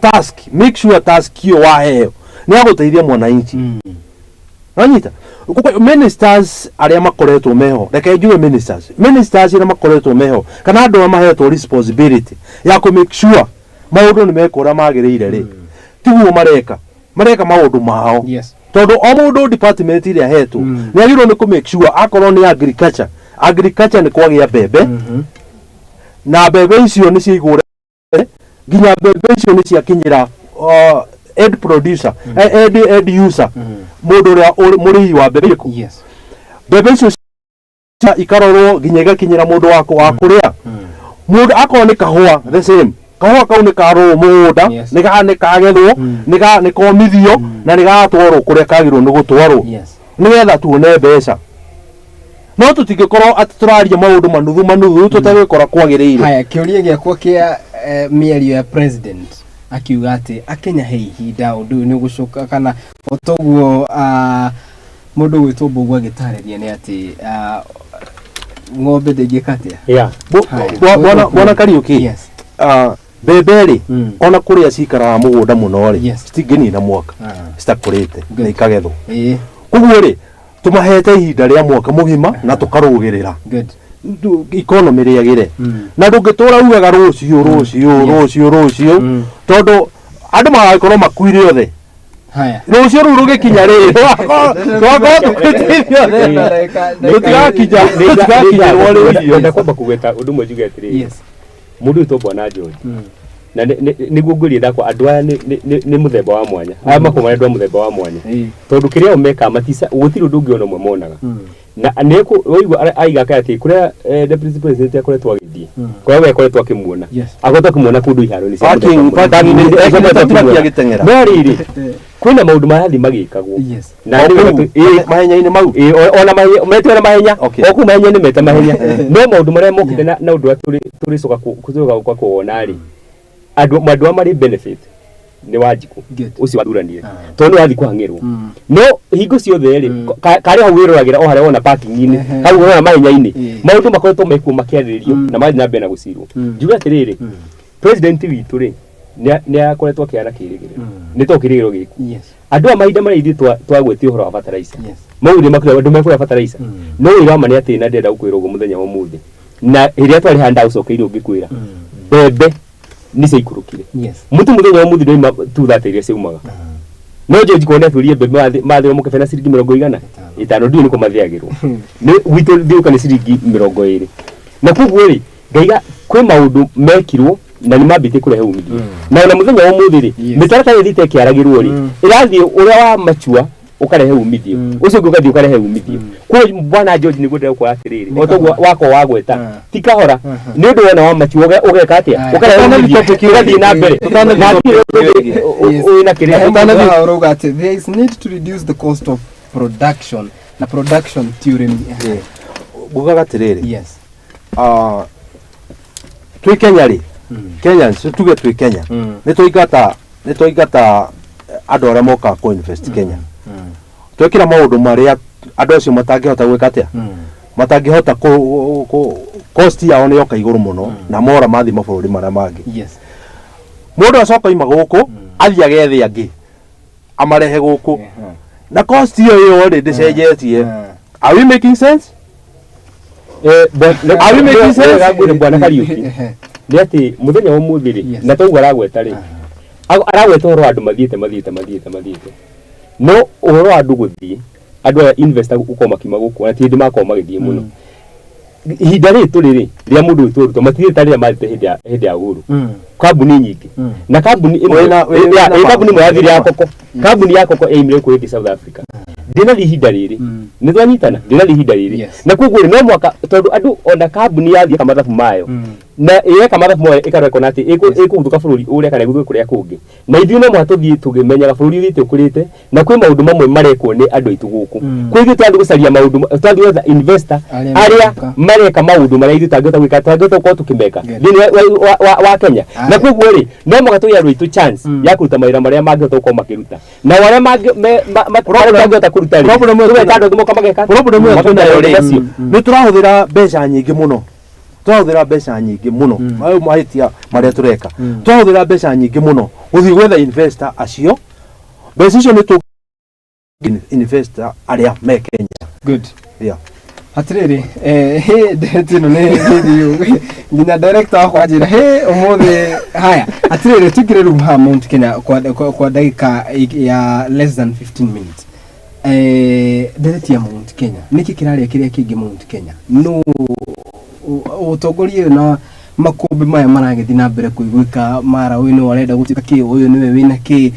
task, make sure task ĩyo waheo nĩ yagũteithia mwananchi. Nanyita ministers arĩa makoretwo meho, reke njuge ministers arĩa makoretwo meho kana andũ arĩa mahetwo responsibility ya kũ make sure maũndũ nĩ mekwo ũrĩa magĩrĩire rĩ, tiguo mareka maũndũ mao. Tondũ o mũndũ department ĩrĩa ahetwo nĩ agĩrĩirwo nĩ kũ make sure akorwo nĩ agriculture nĩ kwagĩa mbembe, na mbembe icio nĩ ciaigwo nginya mbembe icio nĩ ciakinyĩra end producer, end user, mũndũ ũrĩa mũrĩi wa mbembe. Mbembe icio ikarorwo nginya igakinyĩra mũndũ wa kũrĩa. Mũndũ akorwo nĩ kahũa, the same kahũa kau nĩ karorwo mũgũnda, nĩ kagethwo, nĩ komithio, na nĩ gatwarwo kũrĩa kagĩrĩirwo nĩ gũtwarwo, nĩgetha tuone mbeca. No tũtingĩkorwo atĩ tũraria maũndũ manuthu tũtagwĩkora kwagĩrĩire. Haya, kĩũria gĩakwa kĩa mĩario ya president akiuga atĩ akenya he ihinda ũndũ ũyũ nĩ ũgũcoka, kana o toguo mũndũ gwĩtwo Mbũgũ agĩtarĩria nĩ atĩ ng'ombe ndĩngĩka atĩa. Bwana Kariuki, mbembe rĩ, ona kũrĩa cikaraga mũgũnda mũno rĩ, citingĩnina mwaka citakũrĩte na ikagethwo. Koguo rĩ, tũmahete ihinda rĩa mwaka mũgima na tũkarũgĩrĩra economy rĩagĩre. Na ndũngĩtũra ugaga rũciũ rũciũ rũciũ rũciũ, tondũ andũ magagĩkorwo makuire othe. Rũciũ rũu rũgĩkinya rĩ, twakorwo tũkuĩte ithuothe, tũtigakinyĩrwo rĩ irio. Ngwenda kwamba kũgweta ũndũ ũmwe njuge atĩrĩrĩ, mũndũ wĩtwo Bwana George, na nĩguo ngwĩrie ndakwa andũ aya nĩ mũthemba wa mwanya, aya makoragwo marĩ andũ a mũthemba wa mwanya, tondũ kĩrĩa o mekaga matisa, gũtirĩ ũndũ ũngĩ ona ũmwe monaga. Na nĩ aiga atĩ kũrĩa deputy president akoretwo agĩthiĩ, kũrĩa we akoretwo akĩmuona, akoretwo akĩmuona kũndũ iharo-inĩ cia mũthemba. No rĩrĩ, kwĩna maũndũ marathiĩ magĩkagwo na mahenya-inĩ mau, ona metwara mahenya, o kũu mahenya-inĩ meta mahenya, no maũndũ marĩa mokĩte na ũndũ ũrĩa tũrĩcoka tũrĩcoka kuona rĩ, andũ arĩa marĩ benefit nĩ Wanjikũ ũcio wathuranire, tondũ nĩ wathiĩ kũhang'ĩrwo. No hingo ciothe rĩ, karĩ hau wĩroragĩra o harĩa wona parking-inĩ, hau wona mahenya-inĩ, maũndũ makoretwo mekuo makĩarĩrĩrio na marathiĩ na mbere na gũcirwo. Njuge atĩrĩrĩ, president witũ rĩ, nĩ akoretwo akĩheana kĩrĩgĩrĩro, nĩ to kĩrĩgĩrĩro gĩku. Andũ a mahinda marĩa ithuĩ twagwetie ũhoro wa fertilizer, maugire makĩrĩa andũ mekũrĩa fertilizer, no wĩra wa ma nĩ atĩ na ndĩrenda gũkwĩra ũguo mũthenya wa ũmũthĩ, na rĩrĩa twarĩ haha ndagũcokeire ũngĩkwĩra mbembe nĩ ciaikũrũkire. Mũtu mũthenya wa ũmũthĩ ndwauma 230 iria ciaumaga. No George kuona atwĩrire mbembe mathĩrwo mũkebe na ciringi 45, ndiũĩ nĩkũ mathĩagĩrwo. Nĩ gwitũ thiũka nĩ ciringi 20. Na koguo rĩ, ngaiga kwĩ maũndũ mekirwo na nĩ mambĩtie kũrehe umithio. Na ona mũthenya wa ũmũthĩ rĩ, mĩtaratara ĩthiĩte ĩkĩaragĩrwo rĩ, ĩrathiĩ ũrĩa wa machua ũkarehe umithio, ũcio ũngĩ ũgathiĩ ũkarehe umithio. Koguo Bwana George nĩguo ndĩrakwĩra atĩrĩrĩ, o toguo wakwa wagweta, ti kahora, nĩ ũndũ wona wa machua ũgeka atĩa, ũkarehe umithio, ũgathiĩ na mbere. Na wĩna kĩrĩa ũrauga atĩ there is need to reduce the cost of production, na production ti ũrĩmi. Ngugaga atĩrĩrĩ, twĩ Kenya rĩ, Kenyans tuge twĩ Kenya, nĩ twaingata andũ arĩa mokaga kũ invest Kenya. Twekĩra maũndũ marĩa andũ acio matangĩhota gwĩka atĩa, matangĩhota cost yao nĩ yoka igũrũ mũno, na mora mathiĩ mabũrũri marĩa mangĩ. Mũndũ acoka oima gũkũ athiĩ agethe angĩ amarehe gũkũ, na cost ĩyo ĩyo rĩ ndĩcenjetie. Are we making sense? Are we making sense? Bwana Kariuki, nĩ atĩ mũthenya wa ũmũthĩ rĩ, na toguo aragweta rĩ, aragweta ũhoro wa andũ mathiĩte, no ũhoro wa andũ gũthiĩ, andũ aya investor gũkorwo makiuma gũkũ, na ti hĩndĩ makorwo magĩthiĩ mũno. Ihinda rĩrĩ tũrĩ rĩ, rĩa mũndũ wĩtwo Ruto, matithiĩte ta rĩrĩa mathiĩte hĩndĩ ya Uhuru. Kambuni nyingĩ. Na kambuni ĩmwe kambuni ĩmwe yathire ya Koko. Kambuni ya Koko yaimire kũ hĩndĩ South Africa. Ndĩnathiĩ ihinda rĩrĩ. Nĩ twanyitana, ndĩnathiĩ ihinda rĩrĩ. Na koguo rĩ, no mwaka tondũ andũ ona kambuni yathiĩ mathabu mayo, Na ĩreka mathabu moya ĩkarora ĩkona atĩ ĩkũguthũka bũrũri ũrĩa kana ĩguthũke kũrĩa kũngĩ. Na ithuĩ no mũhaka tũthiĩ tũkĩmenyaga bũrũri ũthiĩte ũkũrĩte na kwĩ maũndũ mamwe marekwo nĩ andũ aitũ gũkũ. Kwĩ ithuĩ tũrathiĩ gũcaria maũndũ, tũrathiĩ gwetha investor Arĩa arĩa mareka. mareka maũndũ marĩa ithuĩ tangĩhota gwĩka, tangĩhota gũkorwo tũkĩmeka thĩinĩ wa Kenya. Na koguo rĩ, no mũhaka tũhe andũ aitũ chance ya kũruta mawĩra marĩa mangĩhota gũkorwo makĩruta. Na arĩa mangĩ marĩa tangĩhota kũruta rĩ, Problem ĩyo tũgeta andũ angĩ moka mageka atĩa? Problem ĩyo Makaruta twĩnayo maũndũ rĩ, macio. nĩ tũrahũthĩra mbeca nyingĩ mũno, tũrahũthĩra mbeca nyingĩ mũno, mayo mahĩtia marĩa tũreka, tũrahũthĩra mbeca nyingĩ mũno gũthiĩ gwetha investor acio. Mbeca icio nĩ tũ investor arĩa me Kenya. Good. Yeah. Atirĩrĩ, hĩ ndereti ĩno nĩ nĩ nginya director wakwa anjĩra hĩ ũmũthĩ. Haya, atirĩrĩ, tũingĩre rĩu haha Mount Kenya kwa ndagĩka ya less than 15 minutes. Ndereti ya Mount Kenya, nĩkĩ kĩrarĩa kĩrĩa kĩngĩ Mount Kenya? No ũtongoria ũyũ na makũmbĩ maya maragĩthiĩ na mbere kũiguĩka, mara ũyũ nĩwe arenda gũtuĩka kĩ, ũyũ nĩwe wĩna kĩ,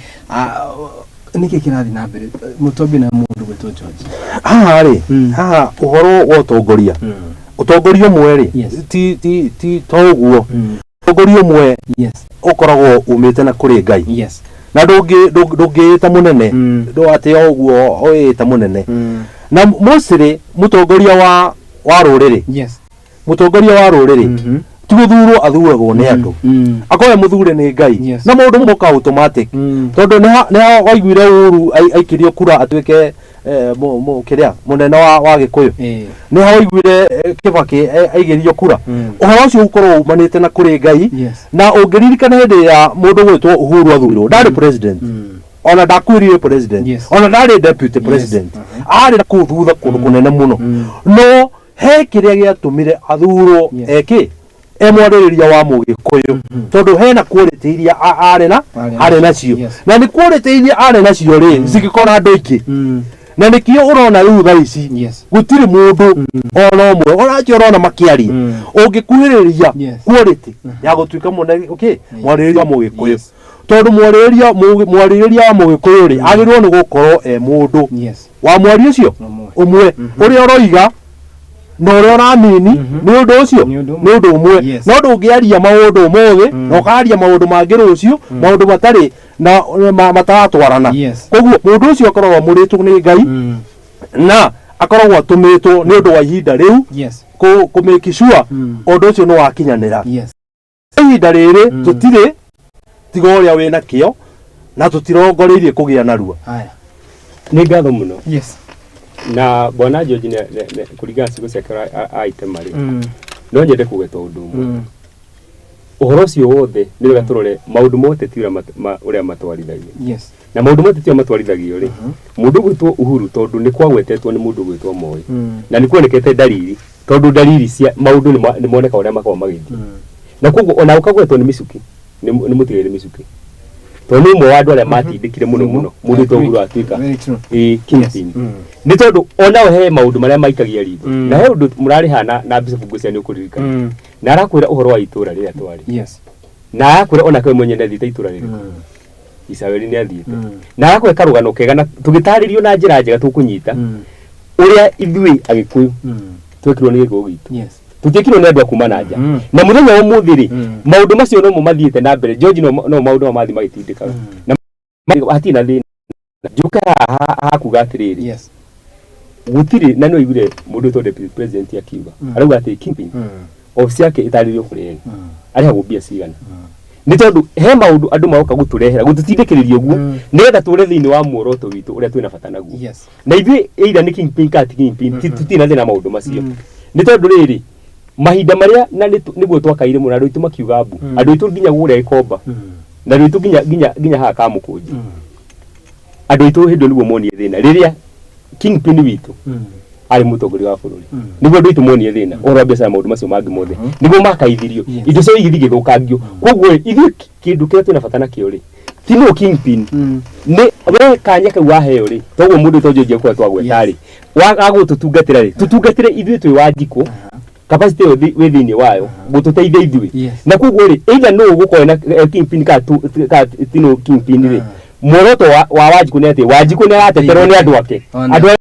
nĩkĩ kĩrathiĩ na mbere? Mũtwambie na mũndũ gwĩtwo George. Haha rĩ, haha ũhoro wa ũtongoria, ũtongoria ũmwe rĩ, ti to ũguo, ũtongoria ũmwe ũkoragwo umĩte na kũrĩ Ngai. Na ndũngĩĩta mũnene ndũ atĩ o ũguo ũĩta mũnene. Na mostly mũtongoria wa rũrĩrĩ, mũtongoria wa rũrĩrĩ ti gũthurwo athuragwo nĩ andũ, akorwo e mũthure nĩ Ngai na maũndũ moka automatic, tondũ nĩ ha waiguire Uhuru aikirio kura atuĩke kĩrĩa mũnene wa Gĩkũyũ, nĩ ha waiguire Kibaki aigĩrio kura. Ũhoro ũcio ũkorwo umanĩte na kũrĩ Ngai. Na ũngĩririkana hĩndĩ ya mũndũ gwĩtwo Uhuru athurirwo, ndarĩ president, ona ndakuĩrire president, ona ndarĩ deputy president, arĩ na kũu thutha kũndũ kũnene mũno, no he kĩrĩa gĩatũmire athurwo eke e mwarĩrĩria wa Mũgĩkũyũ, tondũ hena quality iria arĩ na arĩ nacio, na nĩ quality iria arĩ nacio rĩ cigĩkora andũ aingĩ, na nĩkĩo ũrona rĩu thaa ici gũtirĩ mũndũ ona ũmwe ona acio ũrona makĩaria ũngĩkuhĩrĩria quality ya gũtuĩka mũnene, okay, mwarĩrĩria wa Mũgĩkũyũ, tondũ mwarĩrĩria wa Mũgĩkũyũ rĩ agĩrĩirwo nĩ gũkorwo e mũndũ wa mwario ũcio ũmwe, ũrĩa ũroiga na ũrĩa ũramini nĩ ũndũ ũcio nĩ ũndũ ũmwe. No ndũngĩaria maũndũ ũmũthĩ na ũkaria maũndũ mangĩ rũciũ, maũndũ matarĩ na mataratwarana. Koguo mũndũ ũcio akoragwo amũrĩtwo nĩ Ngai na akoragwo atũmĩtwo nĩ ũndũ wa ihinda rĩu kũ make sure ũndũ ũcio nĩ wakinyanĩra. Ihinda rĩrĩ tũtirĩ tiga ũrĩa wĩna kĩo na tũtirongoreirie kũgĩa narua. Haya. Nĩ ngatho mũno. Na bwana George kũringana na ciugo ciake aitema rĩ, no nyende kũgweta ũndũ ũmwe. Ũhoro ũcio wothe nĩ wega tũrore maũndũ ma ũteti ũrĩa ũrĩa matwarithagio. Na maũndũ ma ũteti ũrĩa matwarithagio rĩ, mũndũ ũgwĩtwo Uhuru, tondũ nĩ kwagwetetwo nĩ mũndũ ũgwĩtwo Moi, na nĩ kuonekete ndariri, tondũ ndariri cia maũndũ nĩ moneka ũrĩa makoragwo magĩthiĩ. Na koguo ona ũkagwetwo nĩ Michuki, nĩ mũtigaire Michuki, tondũ nĩ ũmwe wa andũ arĩa matindĩkire mũno mũno mũndũ wĩtwo Uhuru atuĩka Very true. Kingpin, nĩ tondũ onao he maũndũ marĩa maikagia ritho. Na he ũndũ mũrarĩ haha na Bishop Ngũcia nĩ ũkũririkana, na arakwĩra ũhoro wa itũra rĩrĩa twarĩ, na arakwĩra onake we mwenye nĩ athiĩte itũra rĩrĩkũ, Isabeli nĩ athiĩte, na arakũhe karũgano kega na tũgĩtarĩrio na njĩra njega tũkũnyita ũrĩa ithuĩ Agĩkũyũ twekirwo nĩ gĩkũyũ gitũ, tũtiĩkirwo nĩ andũ a kuma na nja. Na mũthenya wa ũmũthĩ rĩ, maũndũ macio nomo mathiĩte na mbere, George, no maũndũ maya mathiĩ magĩtindĩkaga na hatirĩ na thĩna. Njũke haha hakuga atĩrĩrĩ, gũtirĩ na nĩ waiguire mũndũ wĩtwo deputy president akiuga, arauga atĩ kingpin obici yake ĩtarĩrio kũrĩa ĩrĩ, arĩhagwo mbia cigana, nĩ tondũ he maũndũ andũ maroka gũtũrehera gũtũtindĩkĩrĩria ũguo nĩgetha tũre thĩinĩ wa muoroto witũ ũrĩa twĩna bata naguo. Na ithuĩ either nĩ kingpin kana ti kingpin, tũtirĩ na thĩna na maũndũ macio, nĩ tondũ rĩrĩ mahinda marĩa na nĩguo twakaire mũno, andũ aitũ makiuga mbu, andũ aitũ nginya kũrĩa Gĩkomba, na andũ aitũ nginya haha Kamũkũnji, andũ aitũ hĩndĩ ĩyo nĩguo monire thĩna rĩrĩa kingpin witũ arĩ mũtongoria wa bũrũri, nĩguo andũ aitũ monire thĩna ũhoro wa biacara, maũndũ macio mangĩ mothe nĩguo makaithirio, indo ciao igĩthiĩ igĩthũkangio. Koguo rĩ, ithuĩ kĩndũ kĩrĩa twĩna bata nakĩo rĩ ti no kingpin, nĩ we kanya kau waheo rĩ, toguo mũndũ to George ekũrĩa twagweta rĩ wagũtũtungatĩra rĩ, tũtungatĩre ithuĩ twĩ Wanjikũ, capacity ĩyo wĩ thĩinĩ wayo gũtũteithia ithuĩ. Na koguo rĩ, either nũ ũgũkorwo na kingpin kana ti nũ kingpin rĩ, muoroto wa Wanjikũ nĩ atĩ Wanjikũ nĩ arateterwo nĩ andũ ake, andũ arĩa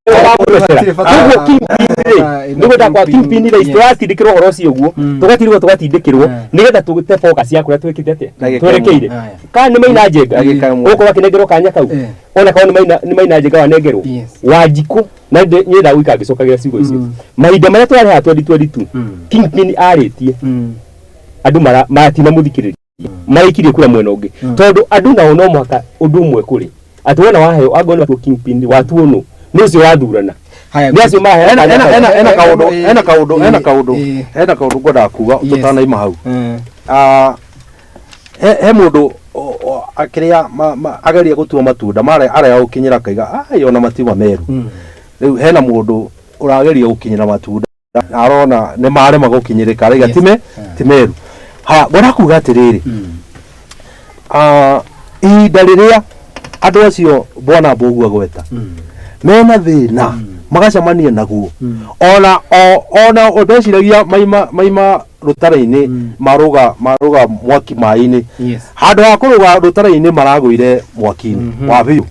Koguo kingpin rĩ, nĩgwenda kwa kingpin rĩ, tũratindĩkĩrwo ũhoro ũcio ũguo, tũgatirwo tũgatindĩkĩrwo nĩgetha tũte focus ya kũrĩa twĩkĩte atĩa twerekeire. Kana nĩ Maina Njenga ũgũkorwo akĩnengerwo kanya kau, ona korwo nĩ Maina Njenga wanengerwo Wanjikũ, na nyendaga gũikara ngĩcokagĩra ciugo icio. Mahinda marĩa twarĩ haha 2022, kingpin arĩtie andũ matinamũthikĩrĩria, maraikirie kura mwena ũngĩ, tondũ andũ nao no mũhaka ũndũ ũmwe kũrĩ atĩ wona waheo angorwo nĩ watuo kingpin watuo nũ nĩ ũcio wathurana. Nĩ acio maheo ena kaũndũ ena kaũndũ ena kaũndũ ena kaũndũ ngwendaga kuga tũtanaima hau. He mũndũ akĩrĩa ageria gũtua matunda arega gũkinyĩra akaiga ai ona matiuma meru. Rĩu hena mũndũ ũrageria gũkinyĩra matunda arona nĩ marema gũkinyĩrĩka araiga ti meru. Ha ngwenda kuga atĩrĩrĩ, ihinda rĩrĩa andũ acio bwana Mbũgua gweta mena thĩna magacemania naguo, ona ona ndeciragia maima rũtara-inĩ marũga mwaki maĩ-inĩ, handũ ha kũrũga rũtara-inĩ maragũire mwaki-inĩ wa biũ,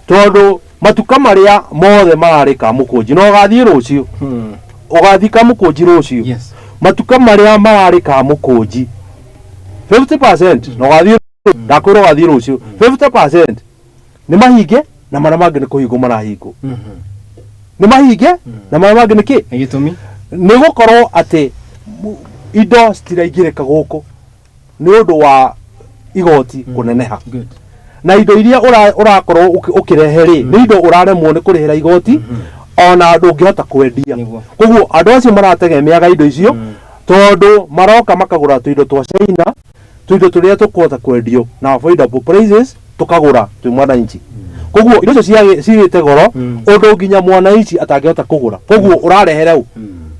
tondũ matuka marĩa mothe mararĩ Kamũkũnji na ũgathiĩ rũciũ, ũgathiĩ Kamũkũnji rũciũ, matuka marĩa mararĩ Kamũkũnji 50% na ũgathiĩ ndakwĩra ũgathiĩ rũciũ 50% nĩ mahinge na marĩa mangĩ nĩ kũhingwo marahingwo, nĩ mahinge na marĩa mangĩ nĩ kĩ gĩtũmi nĩ gũkorwo atĩ indo citiraingĩrĩka gũkũ nĩ ũndũ wa igoti kũneneha, na indo iria ũrakorwo ũkĩrehe rĩ nĩ indo ũraremwo nĩ kũrĩhĩra igoti ona ndũngĩhota kwendia. Koguo andũ acio marategemeaga indo icio tondũ maroka makagũra tũindo twa China, tũindo tũrĩa tũkũhota kwendio na affordable prices tukagũra twĩ mwananchi. Koguo indo icio cigĩte goro ũndũ nginya mwananchi atangĩhota kũgũra. Koguo ũrarehere ũ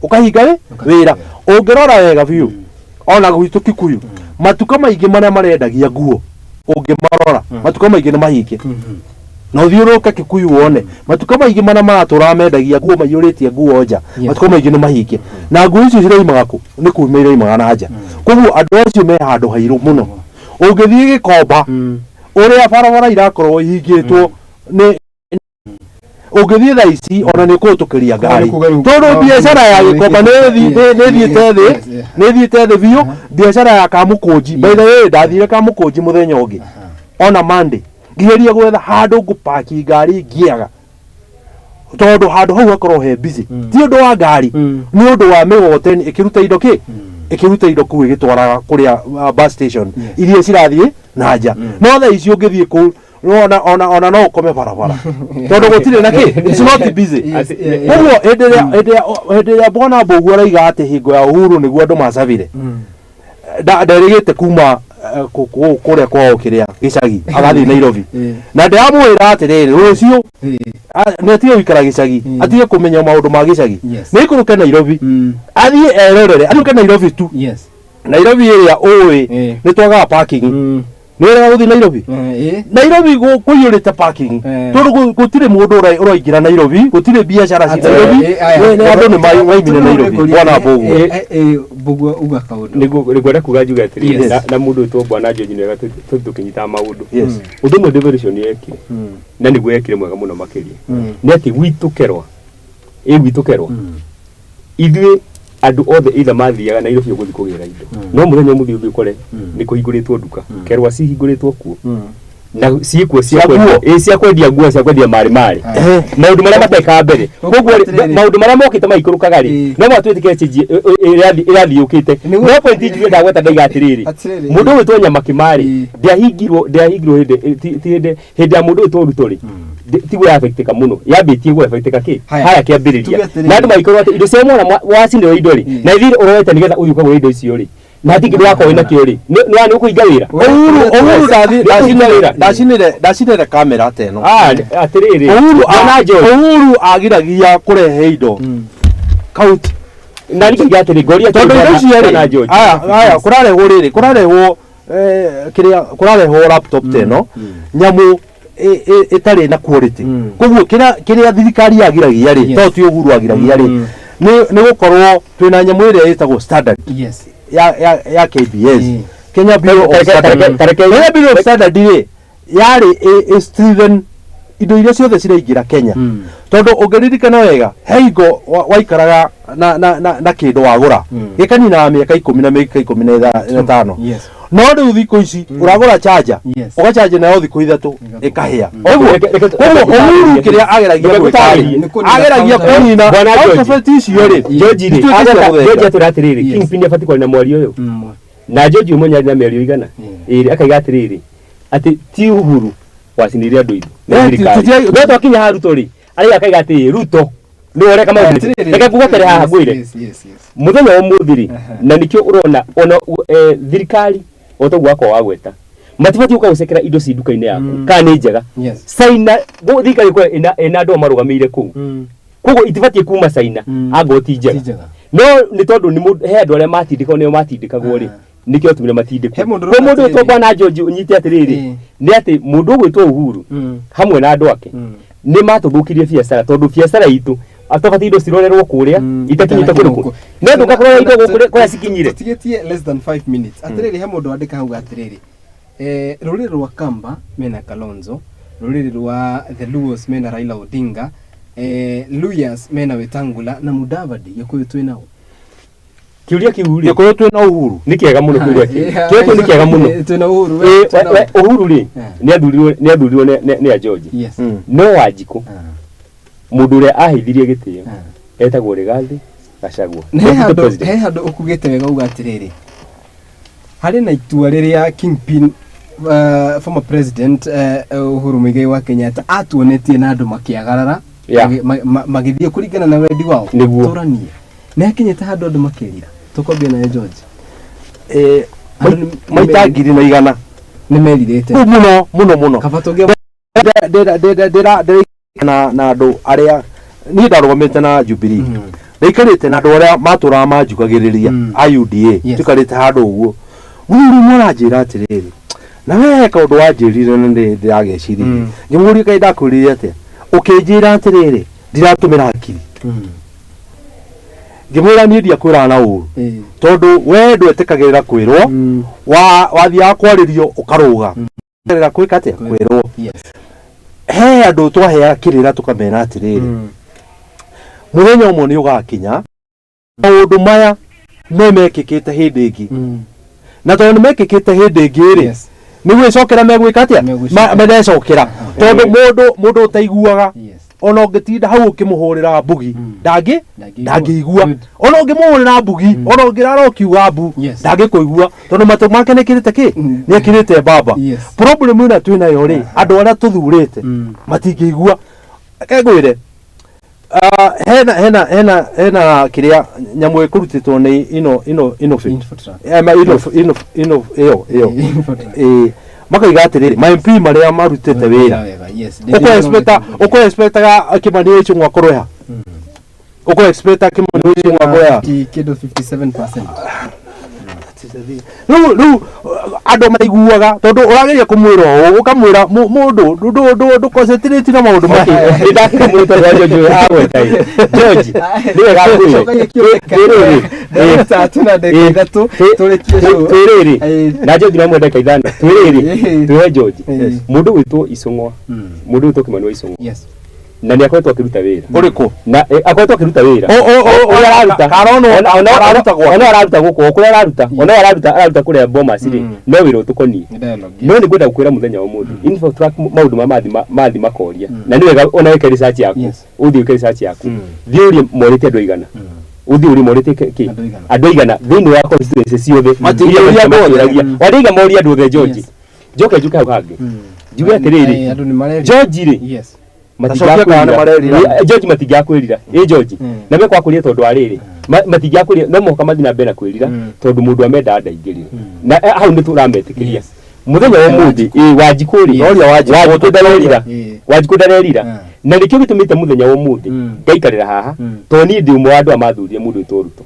ũkahinga rĩ wĩra. Ũngĩrora wega biũ ona gwitũ Kikuyu matuka maingĩ marĩa marendagia nguo ũngĩmarora matuka maingĩ nĩ mahinge, na ũthiũrũrũke Kikuyu wone matuka maingĩ marĩa maratũraga mendagia nguo maiyũrĩtie nguo nja, matuka maingĩ nĩ mahinge, na nguo icio ciraumaga kũ? Nĩ kuma iraumaga na nja. Koguo andũ acio me handũ hairũ mũno. Ũngĩthiĩ Gĩkomba ũrĩa barabara irakorwo ihingĩtwo nĩ ũngĩthiĩ thaa ici ona nĩ ũkũhĩtũkĩria ngari, tondũ biacara ya Gĩkomba nĩ ĩthiĩte thĩ biũ. Biacara ya Kamũkũnji, by the way, ndathire Kamũkũnji mũthenya ũngĩ ona Monday, ngĩgeria gwetha handũ ngũpaki ngari ngĩaga, tondũ handũ hau hakorwo he busy, ti ũndũ wa ngari, nĩ ũndũ wa mĩgogoteni ĩkĩruta indo kĩ ĩkĩruta indo kũu ĩgĩtwaraga kũrĩa bus station iria cirathiĩ na nja. No thaa ici ũngĩthiĩ kũu ona no ũkome barabara tondũ gũtirĩ na kĩ, it's not busy. Koguo hĩndĩ ĩrĩa bwana Mbũgua araiga atĩ hingo ya Uhuru nĩguo andũ macabire, nderĩgĩte kuma kũrĩa kwao kĩrĩa gĩcagi agathiĩ Nairobi, na ndĩramwĩra atĩrĩrĩ rũciũ nĩ atige gũikara gĩcagi, atige kũmenya maũndũ ma gĩcagi, nĩ aikũrũke Nairobi athiĩ erorere, athiũke Nairobi tu. Nairobi ĩrĩa ũĩ nĩ twagaga parking, nĩ wega gũthiĩ Nairobi. Nairobi kũiyũrĩte parking tondũ gũtirĩ mũndũ ũraingĩra Nairobi, gũtirĩ biacara ci Nairobi, andũ nĩ maimire Nairobi. Bwana Mbũgua Mbũgua uga kaũndũ nĩngwenda kuga njuge atĩrĩrĩ, na mũndũ wĩtwo bwana George nĩwega tũkĩnyitaga maũndũ. Ũndũ ũmwe devolution yekire na nĩguo yekire mwega mũno makĩria nĩ atĩ gwitũ Kerwa, gwitũ Kerwa ithuĩ andũ othe either mathiaga Nairobi gũthiĩ kũgĩra indo, no mũthenya ũmwe ũthiĩ ũkore nĩ kũhingũrĩtwo nduka Kerwa cihingũrĩtwo kuo na ciĩkuo cia kwendia nguo, cia kwendia marĩ marĩ maũndũ marĩa matekaga mbere. Koguo maũndũ marĩa mokĩte maikũrũkaga rĩ no matwĩtĩkĩre change ĩrathiĩ yũkĩte. No point njuge ndagweta ndaiga atĩrĩrĩ, mũndũ ũgwĩtwo Nyamakĩma rĩ ndĩahingirwo hĩndĩ ya mũndũ ũgwĩtwo Ruto rĩ tiguo yaffectĩka mũno, yambĩtie gũaffectĩka kĩ haya kĩambĩrĩria, na andũ magĩkorwo atĩ indo cia mwana wacinĩrwo indo rĩ na ithiĩ ũroete nĩgetha ũthiĩ ũkagũra indo icio rĩ na hatirĩ kĩndũ wakorwo wĩnakĩo rĩ nĩ ũkũhinga wĩra. Uhuru ndacinĩre kamera ta ĩno. Atĩrĩrĩ, Uhuru agiragia kũrehe indo kaunti, na nĩkĩiga atĩrĩ ngoria tondũ indo icio rĩ aya kũrarehwo rĩrĩ kũrarehwo kĩrĩa kũrarehwo laptop ta ĩno nyamũ ĩtarĩ na quality. Koguo kĩrĩa thirikari yagiragia rĩ to ti Uhuru agiragia rĩ nĩ gũkorwo twĩna nyamũ ĩrĩa ĩtagwo standard ya KBS, Kenya Bureau of Standard. Kenya Bureau of Standard rĩ yarĩ ĩ strengthen indo iria ciothe ciraingĩra Kenya, Tondu ũngĩririkana wega he hingo waikaraga na kĩndũ wagũra gĩkanina mĩaka 10 na mĩaka 15. No rĩu thikũ ici ũragũra charger ũgacharge nayo thikũ 3 ĩkahĩa. Ũguo Uhuru kĩrĩa ageragia gwĩka ageragia kũnina counterfeit icio rĩ. George rĩ George atwĩra atĩrĩrĩ Kingpin nĩabatiĩ kwaria na mwario ũyũ na George ũmwe nĩarĩ na mĩario igana ĩrĩ akaiga atĩrĩrĩ atĩ ti Uhuru wacinire andũ ithu thirikari no twakinya ha Ruto rĩ arĩa akaiga atĩ Ruto nĩ ũreka maũndũ reke ngũgotere haha ngwĩre mũthenya wa ũmũthĩ rĩ na nĩkĩo ũrona ona thirikari o toguo wakwa wagweta matibatiĩ gũka gũcekera indo ci nduka-inĩ yaku kana nĩ njega China thirikari ĩkorwo ĩna andũ marũgamĩire kũu koguo itibatiĩ kuma China angorwo ti njega no nĩ tondũ nĩ he andũ arĩa matindĩkagwo nĩo matindĩkagwo rĩ nĩkĩo tumire matindĩkwo kwa mũndũ ũtwo bwana George ũnyite atĩrĩrĩ nĩ atĩ mũndũ ũgwĩtwo Uhuru hamwe na andũ ake nĩ matũthũkirie biacara tondũ biacara itũ atobatiĩ indo cirorerwo kũrĩa itakinyĩte kũndũ no ndũka kũrora indo gũkũ kũrĩa cikinyire. Tũtigĩtie less than 5 minutes. Atĩrĩrĩ he mũndũ wandĩka hau atĩrĩrĩ rũrĩrĩ rwa Kamba mena Kalonzo, rũrĩrĩ rwa the Luos mena Raila Odinga, Luyas mena Wetangula na Mudavadi. Gĩkũyũ twĩ nao. Kĩũria kĩu rĩ Gĩkũyũ twĩ na Uhuru nĩ kĩega mũno kĩũria kĩu kĩũria kĩu nĩ kĩega mũno twĩ Uhuru Uhuru rĩ nĩ athurirwo nĩ a George no Wanjikũ mũndũ ũrĩa aheithirie gĩtĩo etagwo Rigathi Gachagua. He handũ ũkugĩte wega uga atĩrĩrĩ harĩ na itua rĩrĩa Kingpin former president Uhuru Muigai wa Kenyatta atuonetie na andũ makĩagarara magĩthiĩ kũringana na wendi wao tũranie nĩ akinyĩte handũ andũ makĩrira tũkwambia naye George maita 1,100 nĩ merirĩte mũno mũno mũno kaba tũngĩ na andũ arĩa niĩ ndarũgamĩte na Jubilee ndaikarĩte na andũ arĩa matũraga manjugagĩrĩria a UDA tuikarĩte handũ ũguo mũthuri ũmwe aranjĩra atĩrĩrĩ na we kaũndũ wanjĩrire na ndĩrageciririe ngĩmũria kaĩ ndakwĩrire atĩa ũkĩnjĩra atĩrĩrĩ ndiratũmĩra hakiri ngĩmwĩra niĩ ndiakwĩraga na ũru tondũ we ndwetĩkagĩrĩra kwĩrwo wathiaga kwarĩrio ũkarũga kwĩka atĩa kwĩrwo he andũ twaheaga kĩrĩra tũkamera atĩrĩrĩ mũthenya ũmwe nĩ ũgakinya maũndũ maya no mekĩkĩte hĩndĩ ĩngĩ na tondũ nĩ mekĩkĩte hĩndĩ ĩngĩ rĩ nĩ gwĩcokera megwĩka atĩa merecokera tondũ mũndũ ũtaiguaga ona ũngĩtinda hau ũkĩmũhũrĩra mbugi ndangĩigua ona ũngĩmũhũrĩra mbugi ona ũngĩrara ũkiuga mbu ndangĩkũigua tondũ matũ make nĩkĩrĩte kĩ nĩekĩrĩte mbamba. Problem ĩno twĩ nayo rĩ andũ arĩa tũthurĩte matingĩigua. Reke ngwĩre hena kĩrĩa nyamũ ĩkũrutĩtwo nĩ ino ĩyo ĩyo makaiga atĩrĩrĩ ma MP marĩa marutĩte wĩra ũkũ expectaga Kimani Ichung'wa akorwo ha ũkũ expecta Kimani Ichung'wa akorwo ha kĩndũ 57%. Rĩu andũ maiguaga tondũ ũrageria kũmwĩra ũũ ũkamwĩra mũndũ ndũ na maũndũ maya. Nĩ ndakĩra mũno tondũ wa George agweta ĩ George nĩ wega twĩrĩrĩ na George no mwende ndagĩka 5 twĩrĩrĩ twĩhe George mũndũ gwĩtwo Ichung'wa mũndũ gwĩtwo Kimani wa Ichung'wa na nĩ akoretwo akĩruta wĩra ũrĩkũ na akoretwo akĩruta wĩra ũrĩa araruta ona araruta gũkũ kũrĩa araruta ona araruta kũrĩa Bomas rĩ no wĩra ũtũkoniĩ no nĩ ngwenda gũkwĩra mũthenya wa ũmũthĩ Infotrack maũndũ ma mathi makoria na nĩ wega ona wĩke research yaku ũthiĩ wĩke research yaku thiĩ ũrie morĩte andũ aigana ũthiĩ ũrie morĩte kĩ andũ aigana thĩinĩ wa constituency ciothe wandĩiga morie andũ othe George njoke njuke hau hangĩ njuge atĩrĩrĩ George rĩ George matingĩakwĩrira ĩ George na mekwa kũria tondũ wa rĩrĩ matingĩakwĩrira no mũhaka mathiĩ na mbere na kwĩrira tondũ mũndũ amenda ndaingĩrire na hau nĩ tũrametĩkĩria mũthenya wa ũmũthĩ ĩ Wanjikũ rĩ Wanjikũ ndarerira na nĩkĩo gĩtũmĩte mũthenya wa ũmũthĩ ngaikarĩra haha tondũ niĩ ndĩ ũmwe wa andũ a mathurire mũndũ wĩtwo Ruto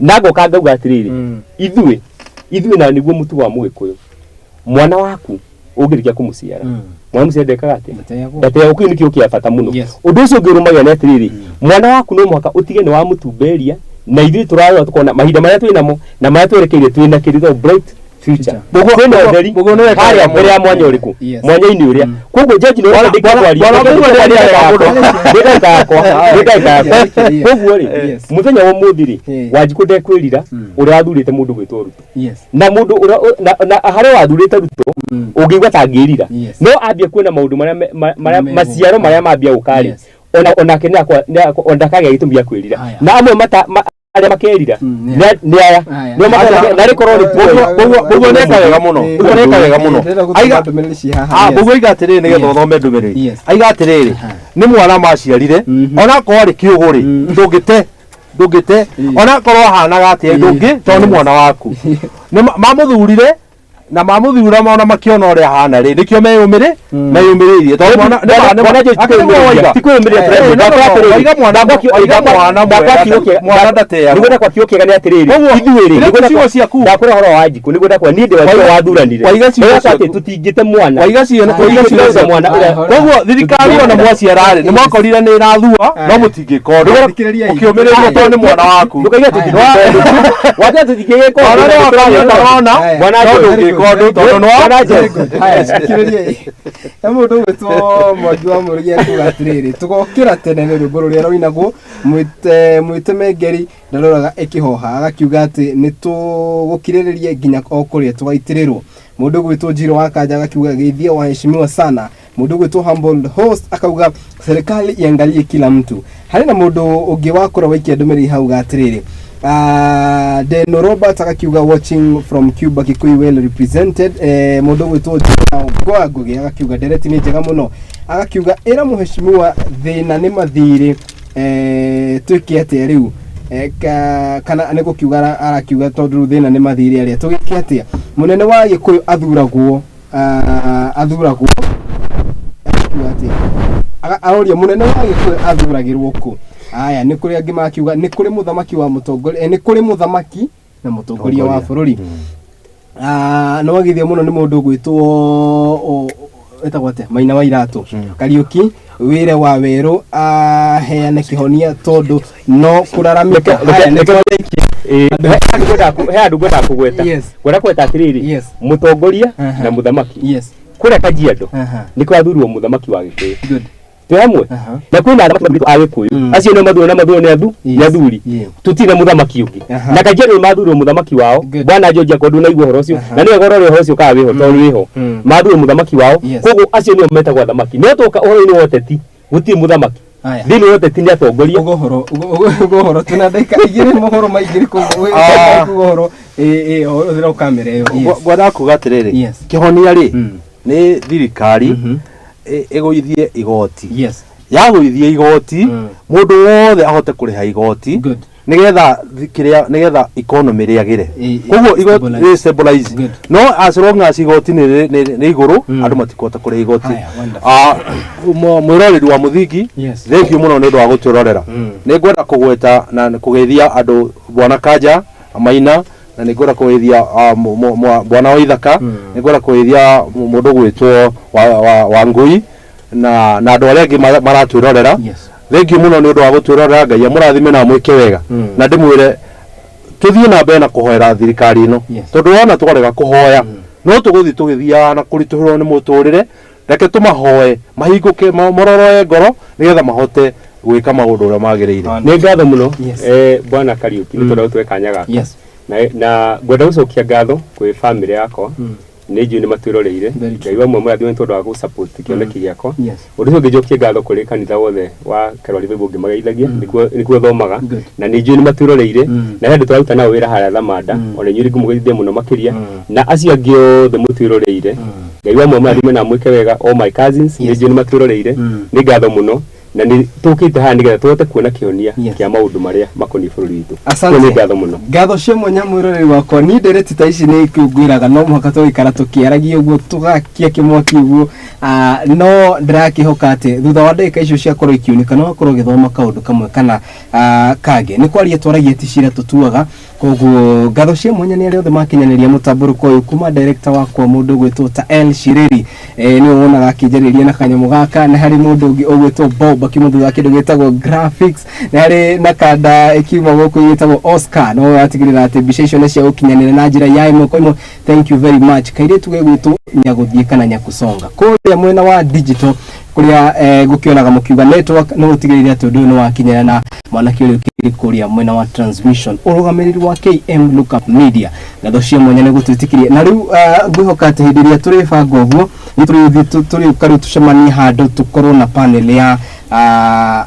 na ngoka ngauga atĩrĩrĩ ithuĩ na nĩguo mũtugo wa Mũgĩkũyũ mwana waku ũngĩrĩkia kũmũciara mwana mũciare ndekaga atĩa ndateagwo kĩu nĩkĩo kĩa bata mũno ũndũ ũcio ũngĩ ũrũmagia nĩ atĩrĩrĩ mwana waku no mũhaka ũtige nĩ wamũtumberia na ithuĩ tũrarora tũkona mahinda marĩa twĩ namo na marĩa twerekeire twĩ na kĩrĩtho bright Future. Kwĩna ũtheri Ũguo nĩ weka harĩa wega mbere ya mũno. mwanya ũrĩkũ, Yes. mwanya-inĩ ũrĩa. Koguo George nĩ Bwana- ũrĩa bwana- kwaria. bwana Mũgũrũ nĩ areka mũno. Nĩ ndagĩka yakwa, nĩ ndagĩka yakwa. Yes. Koguo rĩ, Yes. mũthenya wa ũmũthĩ rĩ, Yeah. Wanjikũ ndekwĩrira ũrĩa wathurĩte mũndũ gwĩtwo Ruto Yes. Na mũndũ ũrĩa na harĩa wathurĩte Ruto ũngĩigua ta angĩrira, Yes. no ambie kuona maũndũ marĩa marĩa Mego. maciaro marĩa mambia gũka rĩ, Yes. ona onake nĩ ndakagĩa gĩtũmi gĩa kwĩrira. Haya. Na amwe mata arĩa makerira Mm, yeah. nĩ aya Haya. nĩo narĩ korwo nĩ Ũguo nĩ eka wega mũno. Ũguo nĩ eka wega mũno. Ndĩrenda gũtũma Aiga ndũmĩrĩri ci haha. Ah, Yes. ũguo iga atĩrĩrĩ nĩgetha Yes. ũthome ndũmĩrĩri. Yes. Aiga atĩrĩrĩ, Aha. nĩ mwana maciarire, onakorwo arĩ kĩũgũ rĩ, ndũngĩte ndũngĩte onakorwo ahanaga atĩa, ndũngĩ, tondũ nĩ mwana waku. Nĩ mamũthurire na mamũthura ona makĩona ũrĩa ahana rĩ, nĩkĩo meyũmĩrĩ meyũmĩrĩirie tondũ mwana nĩ Bwana mwana George, akĩrĩ mwana waiga. ti kwĩyũmĩrĩria Eh, tũrenda. no, no, Ndakwa atĩrĩrĩ, waiga mwana ndakwa waiga mwana ndakwa mwega, kiugo kĩega- mwana ndateagwo. nĩguo ndakwa kiugo kĩega nĩ atĩrĩrĩ, Koguo, ithuĩ rĩ, rĩu nĩguo ciugo ciaku. ndakwĩra ũhoro wa Wanjikũ, nĩguo ndakwĩra niĩ ndĩ Wanjikũ wathuranire. Waiga ciugo Ndĩreka atĩ ciaku. tũtingĩte mwana. Waiga ciugo waiga ciugo Tũtingĩte ciaku. mwana ũrĩa Koguo thirikari ona mwaciara rĩ, nĩ mwakorire nĩ ĩrathua, no mũtingĩka ũndũ. Thikĩrĩriai. Ũkĩũmĩrĩria tondũ nĩ mwana waku. Ndũkaiga tũtingĩka ũndũ. Watiga tũtingĩgĩka ũndũ. Mwana nĩ wakanya korona, Haya. Bwana no George. ndũngĩka ũndũ tondũ nĩ wa Bwana George. Haya, thikĩrĩriai. He mũndũ ũgwĩtwo Mwangi wa Mũrũgi akiuga atĩrĩrĩ, tũgokĩra tene nĩ rwĩmbo rũrĩa rũinagwo mwĩte mwĩte mengeri ndaroraga ĩkĩhoha, agakiuga atĩ nĩ tũgũkirĩrĩria nginya o kũrĩa tũgaitĩrĩrwo. Mũndũ ũgwĩtwo Njiro wa Kanja agakiuga geithia waheshimiwa sana. Mũndũ ũgwĩtwo Humble Host akauga serikali iangalie kila mtu. Harĩ na mũndũ ũngĩ wakorwo waikia ndũmĩrĩri hau atĩrĩrĩ, Deno Robert akakiuga watching from Cuba, Kikuyu well represented. Mũndũ ũgwĩtwo Ngoa Ngugi agakiuga ndereti nĩ njega mũno, agakiuga ĩra mũheshimiwa thĩna nĩ mathirĩ, twĩke atĩa rĩu? Kana nĩ gũkiuga arakiuga tondũ rĩu thĩna nĩ mathirĩ arĩa tũgĩke atĩa? Mũnene wa Gĩkũyũ athuragwo, athuragwo akiuga atĩa? Aroria mũnene wa Gĩkũyũ athuragĩrwo kũ? Aya, nĩ kũrĩ angĩ makiuga nĩ kũrĩ mũthamaki wa mũtongoria, nĩ kũrĩ mũthamaki na mũtongoria wa bũrũri. Ah, nĩ wagithio mũno nĩ mũndũ ũgwĩtwo ĩtagwo atĩa, Maina wa Iratũ Kariũki wĩre wa werũ aheane kĩhonia tondũ no kũraramĩka. Haya, nĩ twarĩkia. He handũ ngwendaga kũgweta. Yes. Ngwenda kũgweta atĩrĩrĩ, Yes. mũtongoria Aha. na mũthamaki, kũrĩa Kajiado nĩ kwathurwo mũthamaki wa Gĩkũyũ. Twĩ hamwe? Aha. Na kwĩna athamaki mathurĩtwo a Gĩkũyũ. Acio nĩo mathurwo na mathurwo nĩ athu nĩ athuri. Tũtirĩ na mũthamaki ũngĩ. Na Kajiado nĩ mathurwo mũthamaki wao. Bwana George akorwo ndũnaigua ũhoro ũcio, na nĩwe ũrore ũhoro ũcio kana wĩho, tondũ wĩho mathurwo mũthamaki wao. Koguo acio nĩo metagwo athamaki, no tũka ũhoro-inĩ wa ũteti gũtirĩ mũthamaki. Haya. Thĩinĩ wa ũteti nĩ atongoria. Ugo horo ugo horo tuna ndagĩka igĩrĩ mohoro maingĩ koguo Ah. ugo horo ĩ hũthĩra kamera ĩyo. Yes. Ngwendaga kuga atĩrĩrĩ, kĩhonia rĩ, nĩ thirikari ĩgũithie igoti. Yagũithia igoti, mũndũ wothe ahote kũrĩha igoti nĩgetha kĩrĩa nĩgetha economy rĩagĩre. Koguo igoti stabilize. rĩ stabilize. No as long as igoti nĩ igũrũ, andũ matikũhota kũrĩha igoti. Haya, wonderful. Ah, mwĩroreri wa Mũthingi, thank you mũno nĩ ũndũ wa gũtwĩrorera. Nĩ ngwenda kũgweta na kũgeithia andũ bwana Kanja Maina, na nĩ ngwenda kũgeithia bwana wa Ithaka, nĩ ngwenda kũgeithia mũndũ gwĩtwo wa Ngui na andũ arĩa angĩ maratwĩrorera. Thank you mũno nĩ ũndũ wa gũtwĩrorera. Ngai amũrathime na amwĩke wega. Na ndĩmwĩre tũthiĩ na mbere na kũhoera thirikari ĩno, tondũ wona twarega kũhoya no tũgũthiĩ tũgĩthiaga na kũritũhĩrwo nĩ mũtũrĩre. Reke tũmahoe mahingũke mororoe ngoro nĩgetha mahote gwĩka maũndũ ũrĩa magĩrĩire. Nĩ ngatho mũno, bwana Kariũki, nĩ tondũ gũtũhe kanya gaka. Na ngwenda gũcokia ngatho kwĩ family yakwa. Nĩ njũĩ nĩ matwĩroreire. Ngai wa mwe mũrathime nĩ tondũ wa gũ-support kĩoneki gĩakwa. Ũndũ ũcio ũngĩ, njokie ngatho kũrĩ kanitha wothe wa Kalwari Bible ngĩmageithagia, nĩkuo thomaga. Na nĩ njũĩ nĩ matwĩroreire. Na he andũ tũraruta nao wĩra harĩa Thamanda, ona inyuĩ ngũmũgeithia mũno makĩria, na acio angĩ othe mũtwĩroreire. Ngai wa mwe mũrathime na mwĩke wega. All my cousins, nĩ njũĩ nĩ matwĩroreire. Nĩ ngatho mũno, na nĩ tũkĩte haha nĩgetha tũhote kuona kĩhonia kĩa maũndũ marĩa makoniĩ bũrũri witũ. Asante. Nĩ ngatho mũno. Ngatho cia mwanya mwĩroreri wakwa. Niĩ ndereti ta ici nĩ ngwĩraga no mũhaka tũgĩikara tũkĩaragia ũguo, tũgakia kĩmwaki ũguo. Ah, no ndĩrakĩhoka atĩ thutha wa ndagĩka icio ciakorwo ikiunĩka no wakorwo ũgĩthoma kaũndũ kamwe kana kangĩ. Nĩ kwaria twaragia ti cira tũtuaga. Koguo ngatho cia mwanya nĩ arĩa othe makinyanĩria mũtambũrũko ũyũ, kuma director wakwa mũndũ ũgwĩtwo ta El Shiriri, nĩwe wonaga akĩnjarĩria na kanyamũ gaka, nĩ harĩ mũndũ ũngĩ ũgwĩtwo Bob akĩmũthutha kĩndũ gĩtagwo graphics, nĩ harĩ na kanda ĩkiuma gũkũ ĩtagwo Oscar, no atigĩrĩra atĩ mbica icio nĩ cia gũkinyanĩra na njĩra ya ĩmwe kwa ĩmwe. Thank you very much. Kairĩtu gegwĩtwo Nyagũthiĩ kana Nyakusonga kũrĩa mwena wa digital kũrĩa gũkĩonaga mũkiuga network, no ũtigĩrĩre atĩ ũndũ ũyũ nĩ wakinyĩra na mwanake ũrĩa ũkĩrĩ kũrĩa mwena wa transmission, ũrũgamĩrĩri wa KM Lookup Media. Ngatho cia mwanya nĩ gũtwĩtĩkĩria. Na rĩu ngwĩhoka atĩ hĩndĩ ĩrĩa tũrĩbanga ũguo nĩ tũrĩthiĩ tũrĩũka rĩu tũcemanie handũ, tũkorwo na panel ya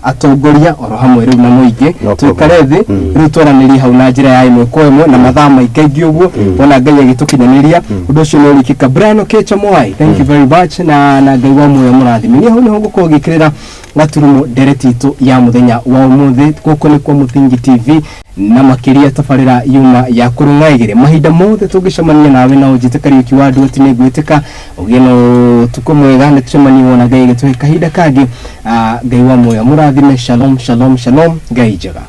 atongoria oro hamwe rĩu na mũingĩ. No. Tũikare thĩ rĩu twaranĩrie hau na njĩra ya ĩmwe kwa ĩmwe na mathaa maingaingĩ ũguo wona Ngai agĩtũkinyanĩria ũndũ ũcio nĩ ũrĩkĩka. Brian Okecha Mwai, thank you very much, na Ngai wa muoyo mũrathime. Niĩ hau nĩho ngũkorwo ngĩkĩrĩra gaturumo ndereti itũ ya mũthenya wa ũmũthĩ. Gũkũ nĩ kwa Mũthingi TV, na makĩria tabarĩra yuma ya kũrũng'a igĩrĩ. Mahinda mothe tũngĩcemania nawe na ũnjĩte Kariũki wa Nduati, nĩ ngwĩtĩka ũgĩe na ũtukũ mwega. Nĩ tũcemanie wona Ngai agĩtũhe kahinda kangĩ. Ngai wa muoyo mũrathime. Shalom, shalom, shalom. Ngai njega.